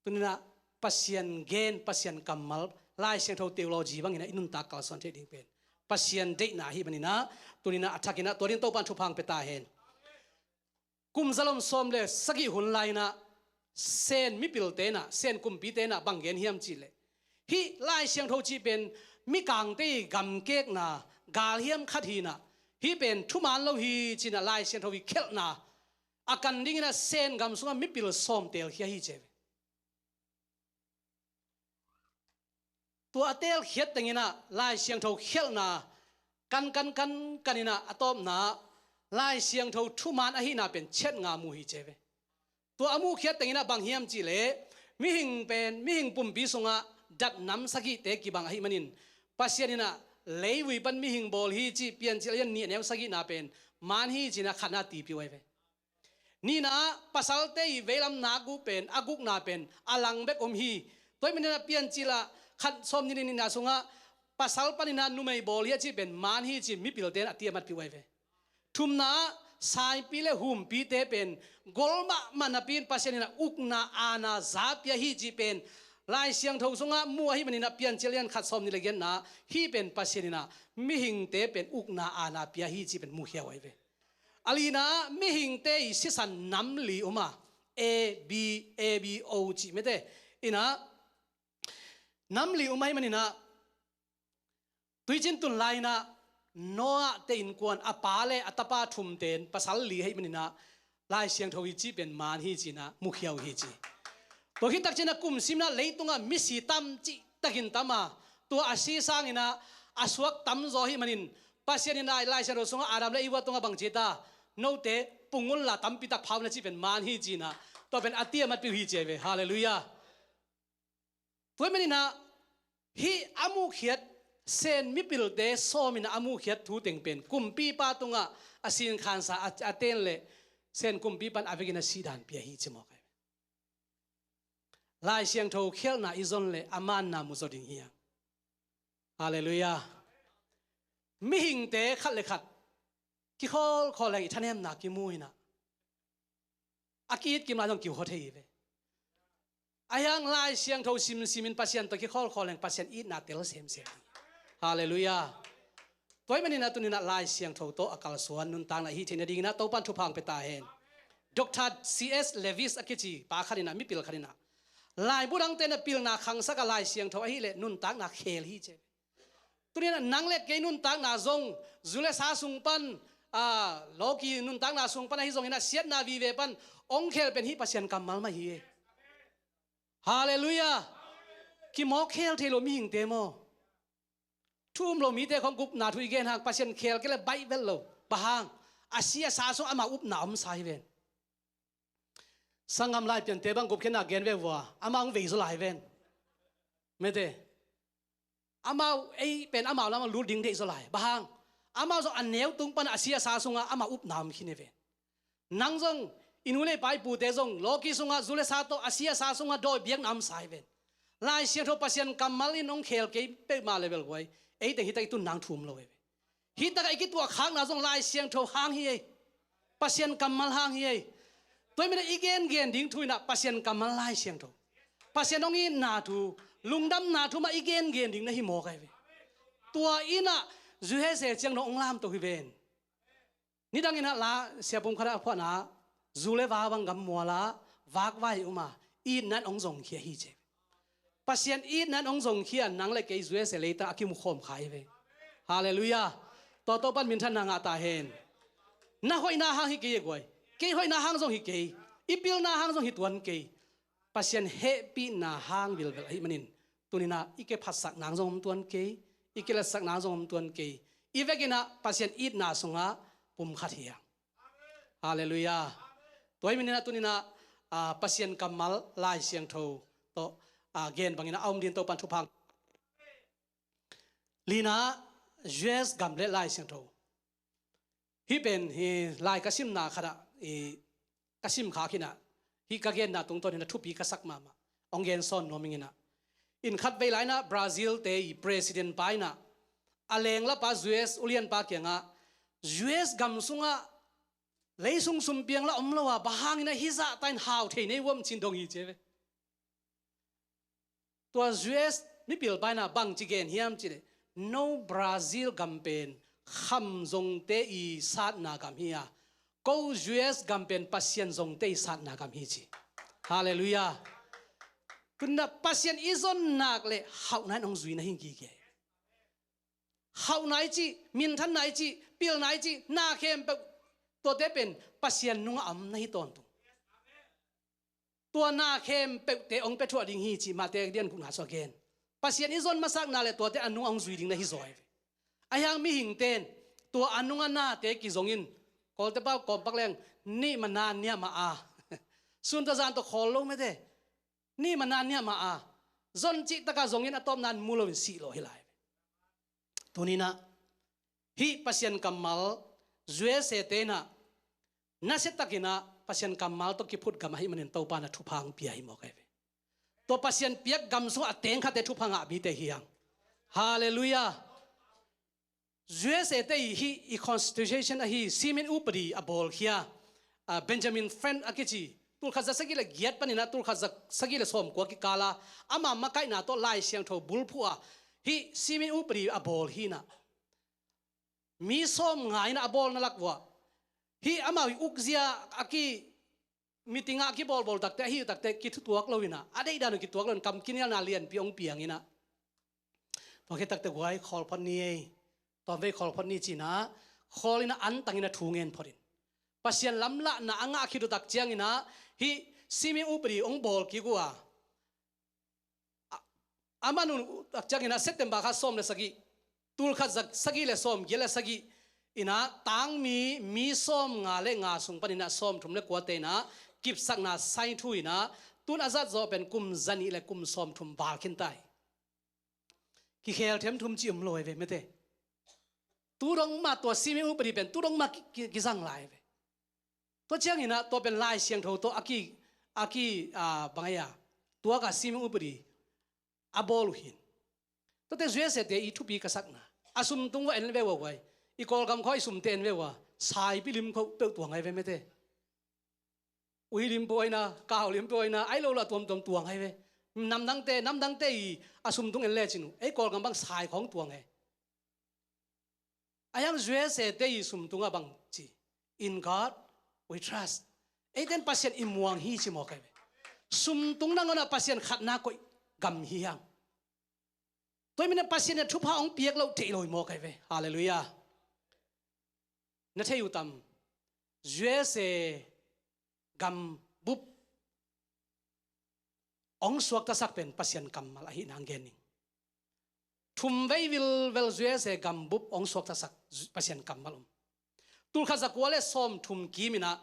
Tuni-in ah Pasian gen, Pasian kammal, Lai Siangtho theology bangin ah i nuntak kalsuan theih ding pen Pasian deihna ahih manin ah, tuni-in ah a thakin ah tua dingin Topa in thupha hong pia ta hen. Kum zalom sawm le sagih hun lai-in ah Sen mipilte in ah, Sen kumpite in ah bang gen hiam cih leh, hih Lai Siangtho cih pen mikangte i gamkekna galhiam khat hi-in ah, hih pen thuman lo hi ci-in ah Lai Siangtho i khelhna a kan dingin ah Sen gam sungah mipil sawm teelkhia hi ci hi. Tua a teelkhiat tengin ah Lai Siangtho khelhna kan, kan, kan, kan in ah a tawpna Lai Siangtho thuman ahihna pen chet nga mu hi ci hi ve. Tua a muhkhiat tengin ah bang hiam cih leh, mihing pen, mihing pumpi sungah datnam sagihte kibang ahih manin, Pasian in ah leivui pan mihing bawl hi cih Piancil a lian nih a neu sagihna pen man hi ci-in ah khatna tipi uh ahi ve. Nihna ah pasalte i veilam nak uh pen, a gukna pen a lang bek om hi. Tua ahih manin ah Piancil ah khat sawmnih le nihna sungah pasal panin ah numei bawl hi a cih pen man hi ci-in mipilte in a tiamatpih uh ahi ve. Thumna ah saipi le humpite pen gol mahmah napi-in Pasian in ah ukna aana za pia hi cih pen Lai Siangtho sungah mu ahih manin ah Piancil lian khat sawmnih le giatna ah hih pen Pasian in ah mihingte pen ukna aana pia hi cih pen mukhia uh ahi ve. A lina ah mihingte i sisan nam li om a, A B, A B O cih mete in ah nam li om ahih manin ah tuicin tun lai-in ah Noah te innkuan a pa le a tapa thumte in pasal li ahih manin ah Lai Siangtho i cih pen man hi ci-in ah mukhia uh hi ci. Tua khit takciangin ah kum sim-in ah leitungah misi tam cih takin tam a, tua a si sangin ah a suak tamzaw ahih manin Pasian in ah Lai Siangtho sungah Adam le Eva tungah bang ci ta, note pung unla tampi tak pha un a cih pen man hi ci-in ah tua pen a tiamatpih uh hi ci ahi ve. Halleluiah. Tua ahih manin ah hih a muhkhiat Sen mipilte sawmin ah a muhkhiat thu teng pen kumpipa tungah a sinkhansa a, a ten leh Sen kumpipa in a vekin a sihdan pia hi ci mawk ahi. Lai Siangtho khialhna i zon leh a manna mu zaw ding hi hang. Halleluiah. Mihingte khat le khat kikhawlkhawl leng i thanemna kimu in ah a ki-it kim lai zong kiuhua thei hi ve. Ahi hang Lai Siangtho simsimin Pasian tawh kikhawlkhawl leng Pasian itna tel semsem hi. Halleluiah. Tua ahih manin ah tuni-in ah Lai Siangtho tawh a kalsuan nuntakna i hih theih nadingin ah Topa'n thupha hong pia ta hen. Doctor C S Lewis a kici pa khat in ah, mipil khat in ah, laibu dangte in ah pilna khangsak a, Lai Siangtho ahih leh nuntakna khel hi ci. Tuni-in ah nang le kei nuntakna zong zu le sa sung pan, a, lawki nuntakna sung pan ahi zongin ah siatna vive pan hong khel pen hih Pasian kammal mah hi. Halleluiah. Kimawk khel thei lo mihingte maw? Thu um lo mite khawng gupna thu i gen hang, Pasian khel kei leh baih vet lo. Bang hang? A si a sa sung amau upna omsa hi ven. Sanggam Laipiante bang gupkhiatna gen ve vua, amau hong vei zaw lai ven. Mete. Amau, ei pen amau lamah lut ding deih zaw lai. Bang hang? Amau zong a neu tung pan a si a sa sungah amau upna om khin hi ven. Nang zong, i nu le i pa i pute zong lawki sungah zu le sa tawh a si a sa sungah dawi biakna omsa hi ven. Lai Siangtho Pasian kammal in hong khel kei peuhmah leh bel guai, ei teng hi tak i tun nang thu um lo hi ve. Hih takah i kituahkhakna zong Lai Siangtho hang hi ei. Pasian kammal hang hi ei. Tua ahih manin ah i gengen ding thu in ah Pasian kammal, Lai Siangtho, Pasian hong itna thu, lungdamna thu mah i gengen ding na hi mawk ahi ve. Tua in ah U S A ciang dong hong lamto hi ven. Nidangin ah la siapum khat ah a phuahna ah, zu le va bang gammual ah vakvai om a, itna in hong zongkhia hi ci. Pasian itna in hong zongkhia, nang le kei U S A leitang a kimukhawm kha hi ve. Halleluiah. Tua Topa'n minthanna ngah ta hen. Na hoihna hang hi kei e guai. Kei hoihna hang zong hi kei. I pilna hang zong hi tuan kei. Pasian hehpihna hang vilvel ahih manin, tuni-in ah i kiphatsak nang zong om tuan kei, i kiletsak nang zong om tuan kei. I vekin ah Pasian itna sungah pumkhat hi hang. Halleluiah. Tua ahih manin ah tuni-in ah, ah, Pasian kammal Lai Siangtho tawh, ah, gen bangin ah a om dingin Topa'n thupha hong. Lina, U S gam le Lai Siangtho. Hih pen, hih lai ka simna khat ah, i, ka sim kha khin ah, hih ka genna tungtawn in ah thupi ka sak mahmah. Hong gen sawn nuam ing in ah. In khatvei lai-in ah Brazil te i president pa in ah, a lenglapa U S ulianpa kiangah, U S gam sungah leisung sumpiang lah om lo a, bang hangin ah hih zahta in hau thei na hi uam ci-in dong hi ci ve. Tua U S mipilpa in ah bangci gen hiam cih leh, no Brazil gam pen kham zongte i satna gam hi a, ko U S gam pen Pasian zongte i satna gam hi ci. Halleluiah. Tuni-in ah Pasian i zon nak leh hauhna in hong zui na hi gige. Hauhna i cih, minthanna i cih, pilna i cih, na khempeuh, tuate pen Pasian nungah a om na hi tawntung. Tua na khempeuhte hong pia thuah ding hi cih Mate lian gukna sungah gen. Pasian i zon masakna leh tuate a nung hong zui ding na hi zaw hi ve. Ahi hang mihingte in tua a nungah nate kizong in, Kawlte pau kawmpak leng, nih ma na niam a a. Sun tawh zan tawh khawl lo mete. Nih ma na niam a a. Zon cihtakah zong in a tawpna in mu lo in sih lawh hi lai ve. Tuni-in ah hih Pasian kammal U S A te in ah nasiatakin ah Pasian kammal tawh kiphut gam ahih manin Topa in ah thupha hong pia hi mawk ahi ve. Tua Pasian piak gam sungah a teng khatte thupha ngah mite hi hang. Halleluiah. U S A te i hih i constitution ahi simin upadi a bawlkhia, ah, Benjamin Franklin a kici, tulkhat za sagih le giat panin ah tulkhat za sagih le sawmkua kikal a ama makaihna tawh Lai Siangtho bulphuh a hih simin upadi a bawl hi in ah, mi sawmnga in ah a bawlna lak uah hih amau i ukzia a ki meeting ah a kibawlbawl takte, ahi uh takte kithutuak lo in ah, a deihdan uh kituak lo in kam kinialna lianpi hong piang in ah, tua khit takte guai khawl phot ni ei, tua vei khawl phot ni ci in ah, khawl in ah antang in ah thu ngen phot in, Pasian lamlahna a ngah khit uh tak ciangin ah hih simin upadi hong bawl kik uh a, a, a man uh tak ciangin ah September kha sawm le sagih, tulkhat za sagih le sawmgiat le sagih in ah tangmi mi sawmnga le nga sung panin ah sawmthum le kuate in ah kipsakna sign thu in ah, tun a zat zawh pen kum zanih le kum sawmthum val khin ta hi. Kikhel themthum ci om lo hi ve mate. Tu dong mah tua simin upadi pen tu dong mah ki, ki, kizang lai hi ve. Tua ciangin ah tua pen Lai Siangtho tawh a ki, a ki, ah, bang a, tuak a simin upadi a bawl uh hi in. Tuate U S A te i thupi ka sakna, a sumtung va en ve ua guai. I Kawlgam khawng i sumte en ve ua, saipi lim khawng peuh tuang ahi ve mate. Ui lim peuh ahi na, kau lim peuh ahi na, ahi lo lo a tuamtuam tuang ahi ve. Namdangte, namdangte i a sumtung en lecin uh, ei Kawlgam bang sai khawng tuang e. A hiang U S A te i sumtung ah bang ci, "In God we trust." Eiten Pasian i muang hi ci mawk ahi ve. Sumtung nangawn ah Pasian khatna koih gam hi hiang. Tua hi manin ah Pasian in ah thupha hong piak loh theih lo hi mawk ahi ve. Halleluiah. Na thei uh tam? U S A gam bup hong suaktasak pen Pasian kammal ahihna hong gen ning. Thum vei vilvel U S A gam bup hong suaktasak Pasian kammal om. Tulkhat za kua le sawmthum kim in ah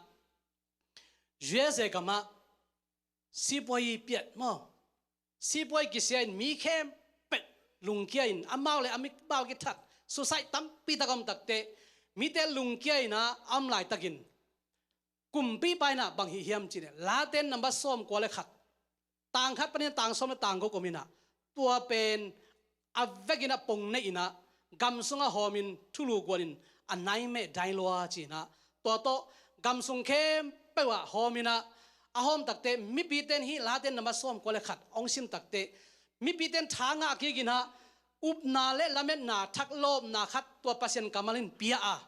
U S A gam ah sipuai piat maw, sipuai kisia in mi khempeuh lungkia in amau le a mikbau kithat, suicide tampi tak om takte, mite lungkia in ah a om laitakin kumpipa in ah bang hih hiam cih leh, Late in number sawmkua le khat, tang khat panin tang sawm le tang guk om in ah, tua pen a vekin ah pong nei in ah gam sungah hawmin thulu guan in a naimeh dailua ci in ah, tua tawh gam sung khempeuh ah hawm in ah, a hawm takte mipite in hih Late in number sawmkua le khat hong sim takte, mipite in tha ngah kik in ah upna le lametna thaklawpna khat tua Pasian kammal in pia a,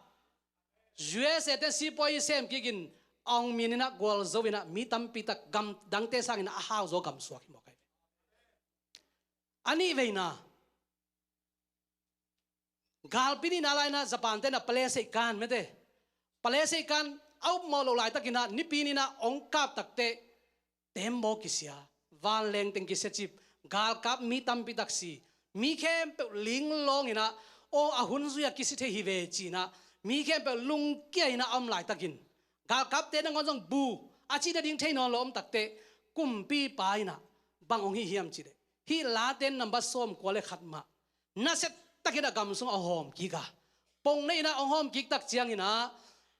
U S A te sipuai sem kik in, a hong min in ah gualzo in ah mi tampi tak gam dangte sangin ah a hau zaw gam suak hi mawk ahi ve. A nih veina, galpi nihna lai in ah Japan te in ah pale seih kan mate, pale seih kan a upmawh loh laitakin ah nipi ni in ah hong kap takte, tembaw kisia, vanleng teng kisia cip, galkap mi tampi tak si, mi khempeuh linglawng in ah, aw, a hun zui a kisi thei hi ve ci in ah, mi khempeuh lungkia in ah a om laitakin, galkapte nangawn zong bu a cih nading thei nawn lo om takte, kumpipa in ah bang hong hih hiam cih leh, hih Late in number sawmkua le khat mah nasia takin ah gam sungah hong hawm kik a, pong nei in ah hong hawm kik tak ciangin ah,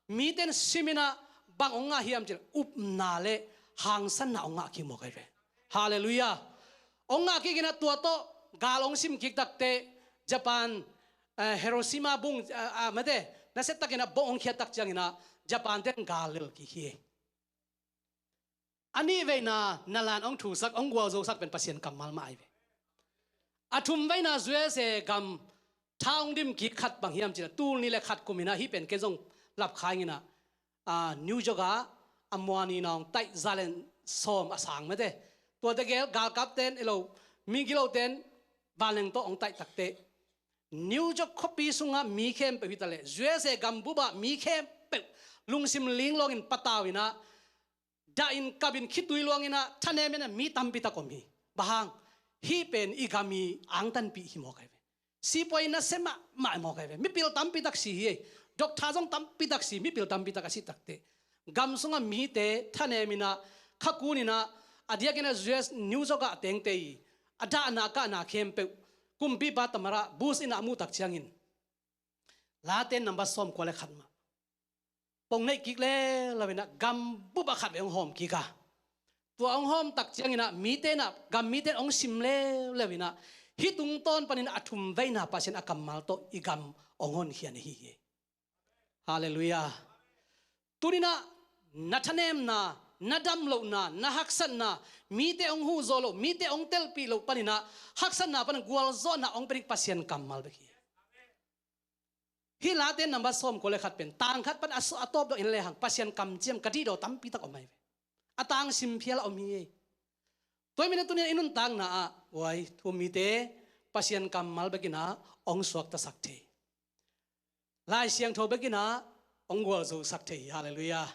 mite in sim in ah bang hong ngah hiam cih leh, upna le hangsanna hong ngah kik mawk ahi ve. Halleluiah. Hong ngah kik in ah tua tawh gal hong sim kik takte, Japan, eh, Hiroshima bung, eh, ah, mate, nasia takin ah bong hong khiat tak ciangin ah Japan te in gal lel kik hi. A nih veina nalan hong thusak, hong gualzosak pen Pasian kammal mah ahi ve. A thum veina U S A gam tha hong dim kik khat bang hiam cih leh, tul nih le khat kum in ah hih pen kei zong lapkhai ing in ah, ah, New York ah a muani na hong taih, za le sawm a sang mate, tuate gel galkapte in, elo, migilote in vanleng tawh hong taih takte, New York khuapi sungah mi khempeuh hi ta leh, U S A gam bup ah mi khempeuh lungsim linglawng in patau in ah, dah in, kap in, khitui luang in ah, thanem in ah mi tampi tak om hi. Bang hang? Hih pen i gam i angtanpih hi mawk ahi ve. Sipuai nasia mahmah mawk ahi ve. Mipil tampi tak si hi ei. Doctor zong tampi tak si, mipil tampi tak a si takte, gam sungah mite thanem in ah, khakun in ah, a diakin ah U S, New York ah a tengte i a dahna kahna khempeuh kumpipa Tamara Bush in ah a muh tak ciangin, Late in number sawmkua le khat mah pong neih kik leuleu in ah gam bup ah khat vei hong hawm kik a, tua hong hawm tak ciangin ah mite in ah, gam mite in hong sim leuleu in ah, Hih tungtawn panin a thumveina Pasian a kammal tawh i gam hong honkhia na hi hi. Halleluiah. Tuninah na thanemna, na damlohna, na haksatna, mite hong huhzaw loh, mite hong telpih loh paninah haksatna panin gualzawhna hong pia ding Pasian kammal bek hi. Hih Late number sawmkua le khat pen tang khat pan a tawp dong en lehang Pasian kamciam ka dihdaw tampi tak om ahi ve. A tang sim phial a om hi ei. Tua hi manin tuninah i nuntakna ah uai thu mite Pasian kammal bekinah hong suaktasak thei. Lai Siangtho bekinah hong gualzosak thei hi. Halleluiah.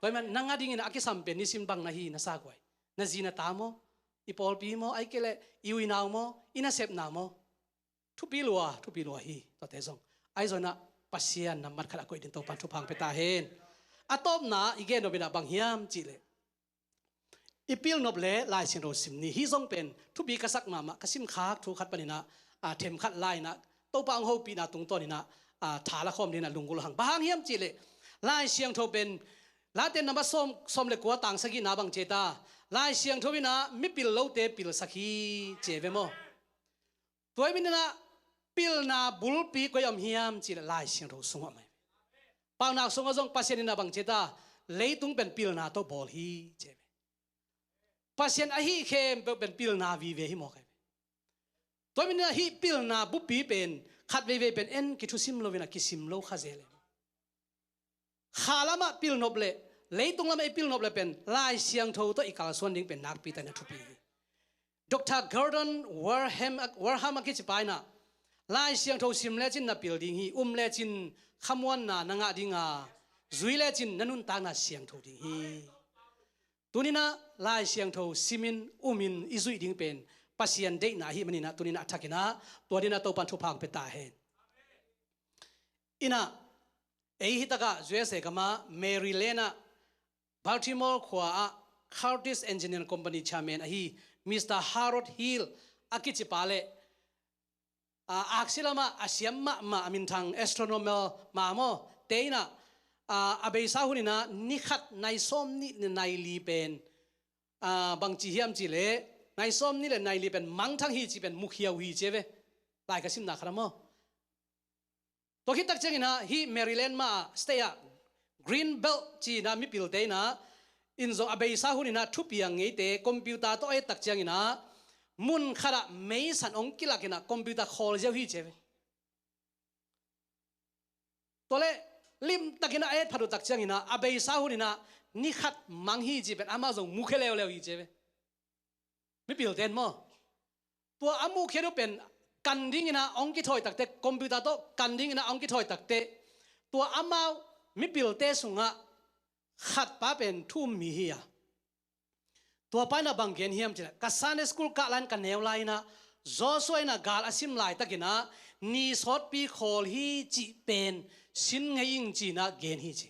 Tua hi man nang a dinginah a kisam pen nisim bang na hi na sa guai. Na zi na ta maw? I pawlpi maw? Ai kei leh i uinau maw? I nasepna maw? Thupi lua, thupi lua hi tuate zong. Ahi zonah Pasian nambat khat a koih ding Topan thupha hong pia ta hen. A tawpna i gen nopinah bang hiam cihleh i pilnop le Lai Siangtho sim ni. Hih zong pen thupi ka sak mahmah, ka simkhak thu khat paninah a themkhat lai-inah Topa hong hopihna tungtawninah a tha la khawm dinginah lunggulh hang. Bang hang hiam cihleh Lai Siangtho pen Late number sawm, sawm le kua tang sagihna bang ci ta? Lai Siangtho inah mipil lote pilsak hi ci ve maw? Tua hi maninah pilna bulpi koi om hiam cihleh Lai Siangtho sungah om hi. Paunak sungah zong Pasian inah bang ci ta? Leitung pen pilna tawh bawl hi ci ve. Pasian ahi khempeuh pen pilna vive hi maw kai ve. Tua hi maninah hih pilna bupi pen khat veivei pen en kithusim loinah kisim lo kha zel e. Kha lamah pilnop le leitung lamah i pilnop le pen Lai Siangtho tawh i kalsuan ding pen nakpi takin a thupi hi. Dr. Gordon Warham, Warham a kici pa inah Lai Siangtho sim lecin na pil ding hi, um lecin khamuanna na ngah dinga, zui lecin na nuntakna siangtho ding hi. Tuninah Lai Siangtho simin umin i zuih ding pen Pasian deihna ahi maninah tuninah a thakinah tua dinah Topan thupha hong pia ta hen. Inah ei hitakah U S A gamah Maryland ah Baltimore khua ah Curtiss Engineering Company chairman ahi Mister Harold Hill a kici pa le a, aksi lamah a siam mahmah a minthang astronomer mah maw, te inah a, a beisa huninah ni khat nai sawm nih le nai li pen a, bangci hiam cihleh nai sawm nih le nai li pen mangthang hi ci pen mukhia uh hi ci ve. Lai ka simna khat ah maw? Tua khit tak cianginah hih Maryland mah state ah Green Belt ci-inah mipilte inah in zong a beisa huninah thupiang ngeite computer tawh a et tak cianginah mun khatah meisan hong kilakinah computer khawl ziau hi ci ve. Tua le limtakinah a et phat uh tak cianginah a beisa huninah ni khat mang hi ci pen amah zong mukhia leuleu hi ci ve. Mipilte in maw? Tua a muhkhiat uh pen kan dinginah hong kithawi takte, computer tawh kan dinginah hong kithawi takte, tua amau mipilte sungah khat pa pen thu um mi hi a. Tua pa inah bang gen hiam cihleh ka Sunday school kah lai-in ka neu lai-inah Joshua inah gal a sim laitakinah ni sawtpi khawl hi cih pen sin ngei ing ci-inah gen hi ci.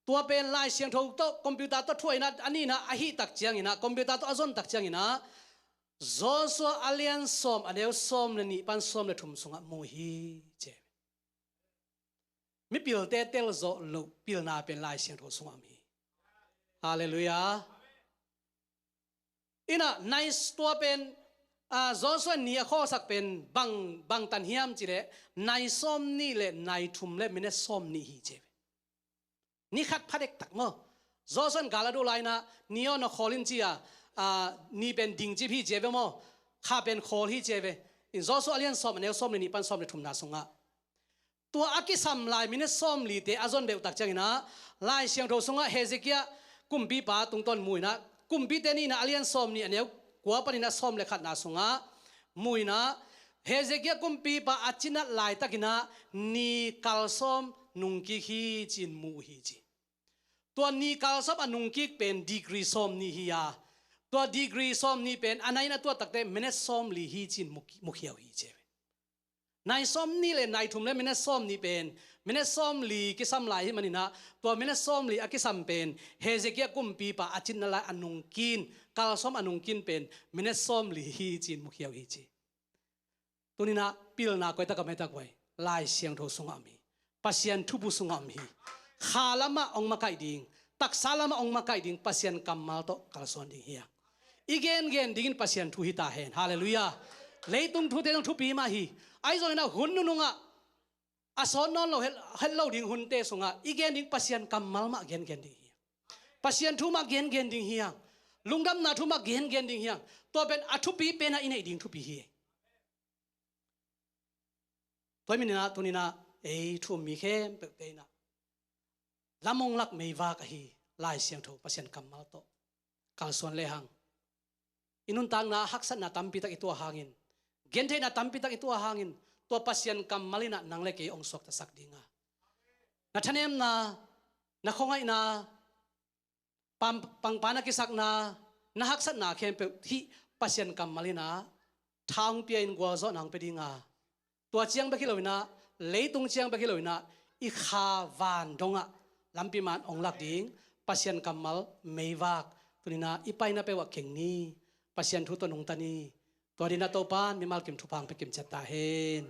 Tua pen Lai Siangtho tawh computer tawh thuainah a ninah ahih tak cianginah computer tawh a zon tak cianginah Joshua a lian sawm a neu sawm le nih pan sawm le thum sungah mu hi ci. Mipilte telzawh loh pilna pen Lai Siangtho sungah om hi. Halleluiah. Inah nai tua pen a, Joshua ni a khawlsak pen bang, bangtan hiam cihleh nai sawm nih le nai thum le minute sawm nih hi ci ve. Ni khat phadek tak maw? Joshua in gal a duh lai-inah ni aw na khawl in ci a, a, ni pen dingcip hi ci ve maw? Kha pen khawl hi ci ve. In Joshua a lian sawm a neu sawm le nih pan sawm le thumna sungah tua a kisam lai minute sawmlite a zon beuh tak cianginah Lai Siangtho sungah Hezekiah kumpipa tungtawn mu inah, kumpite nihna a lian sawmnih a neu kua paninah sawm le khatna sungah mu inah Hezekiah kumpipa a cinat laitakinah ni kalsawm nungkik hi ci-in mu uh hi ci. Tua ni kalsawm a nungkik pen degree sawmnih hi a, tua degree sawmnih pen a nai-in a tuat takte minute sawmli hi ci-in mu, mukhia uh hi ci. Nai sawmnih le nai thum le minute sawmnih pen minute sawmli kisam lai hi maninah tua minute sawmli a kisam pen Hezekiah kumpipa a cinna lai a nungkin, kalsawm a nungkin pen minute sawmli hi ci-in mukhia uh hi ci. Tuninah pilna koi tak a maitak vai Lai Siangtho sungah om hi. Pasian thubu sungah om hi. Kha lamah hong makaih ding, taksa lamah hong makaih ding Pasian kammal tawh kalsuan ding hi a. i gengen dingin Pasian thu hi ta hen. Halleluiah. Leitung thute zong thupi mah hi. Ahi zongin ah hun nunungah a sawt nawn lo het, het lo ding hunte sungah i gen ding Pasian kammal mah gengen ding hi hang. Pasian thu mah gengen ding hi hang. Lungdamna thu mah gengen ding hi hang. Tua pen a thupi penah i neih ding thupi hi. Tua hi maninah tuninah ei thu um mi khempeuhte inah lam hong lak meivak ahi Lai Siangtho Pasian kammal tawh kalsuan lehang, i nuntakna haksatna tampitak i tuah hangin, gentheihna tampitak i tuah hangin, tua Pasian kammal inah nang le kei hong suaktasak dinga, na thanemna, na khuangaihna, pam-, pangpa na kisakna, na haksatna khempeuh hih Pasian kammal inah tha hong pia-in gualzawhna hong pia dinga, tua ciang bek hi loinah, leitung ciang bek hi loinah, i kha van dongah lampi man hong lak ding Pasian kammal meivak tuninah i paina peuhah keng ni. Pasian thu tawh nungta ni. Tua dinah Topan mimal kim thupha hong pia kimciat ta hen.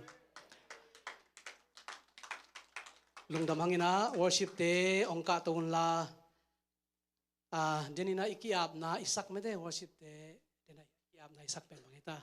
Lungdam hanginah worshipte hong kahto unla, ah, deninah i ki-apna i sak mete, worshipte deninah i ki-apna i sak pen bang hi ta.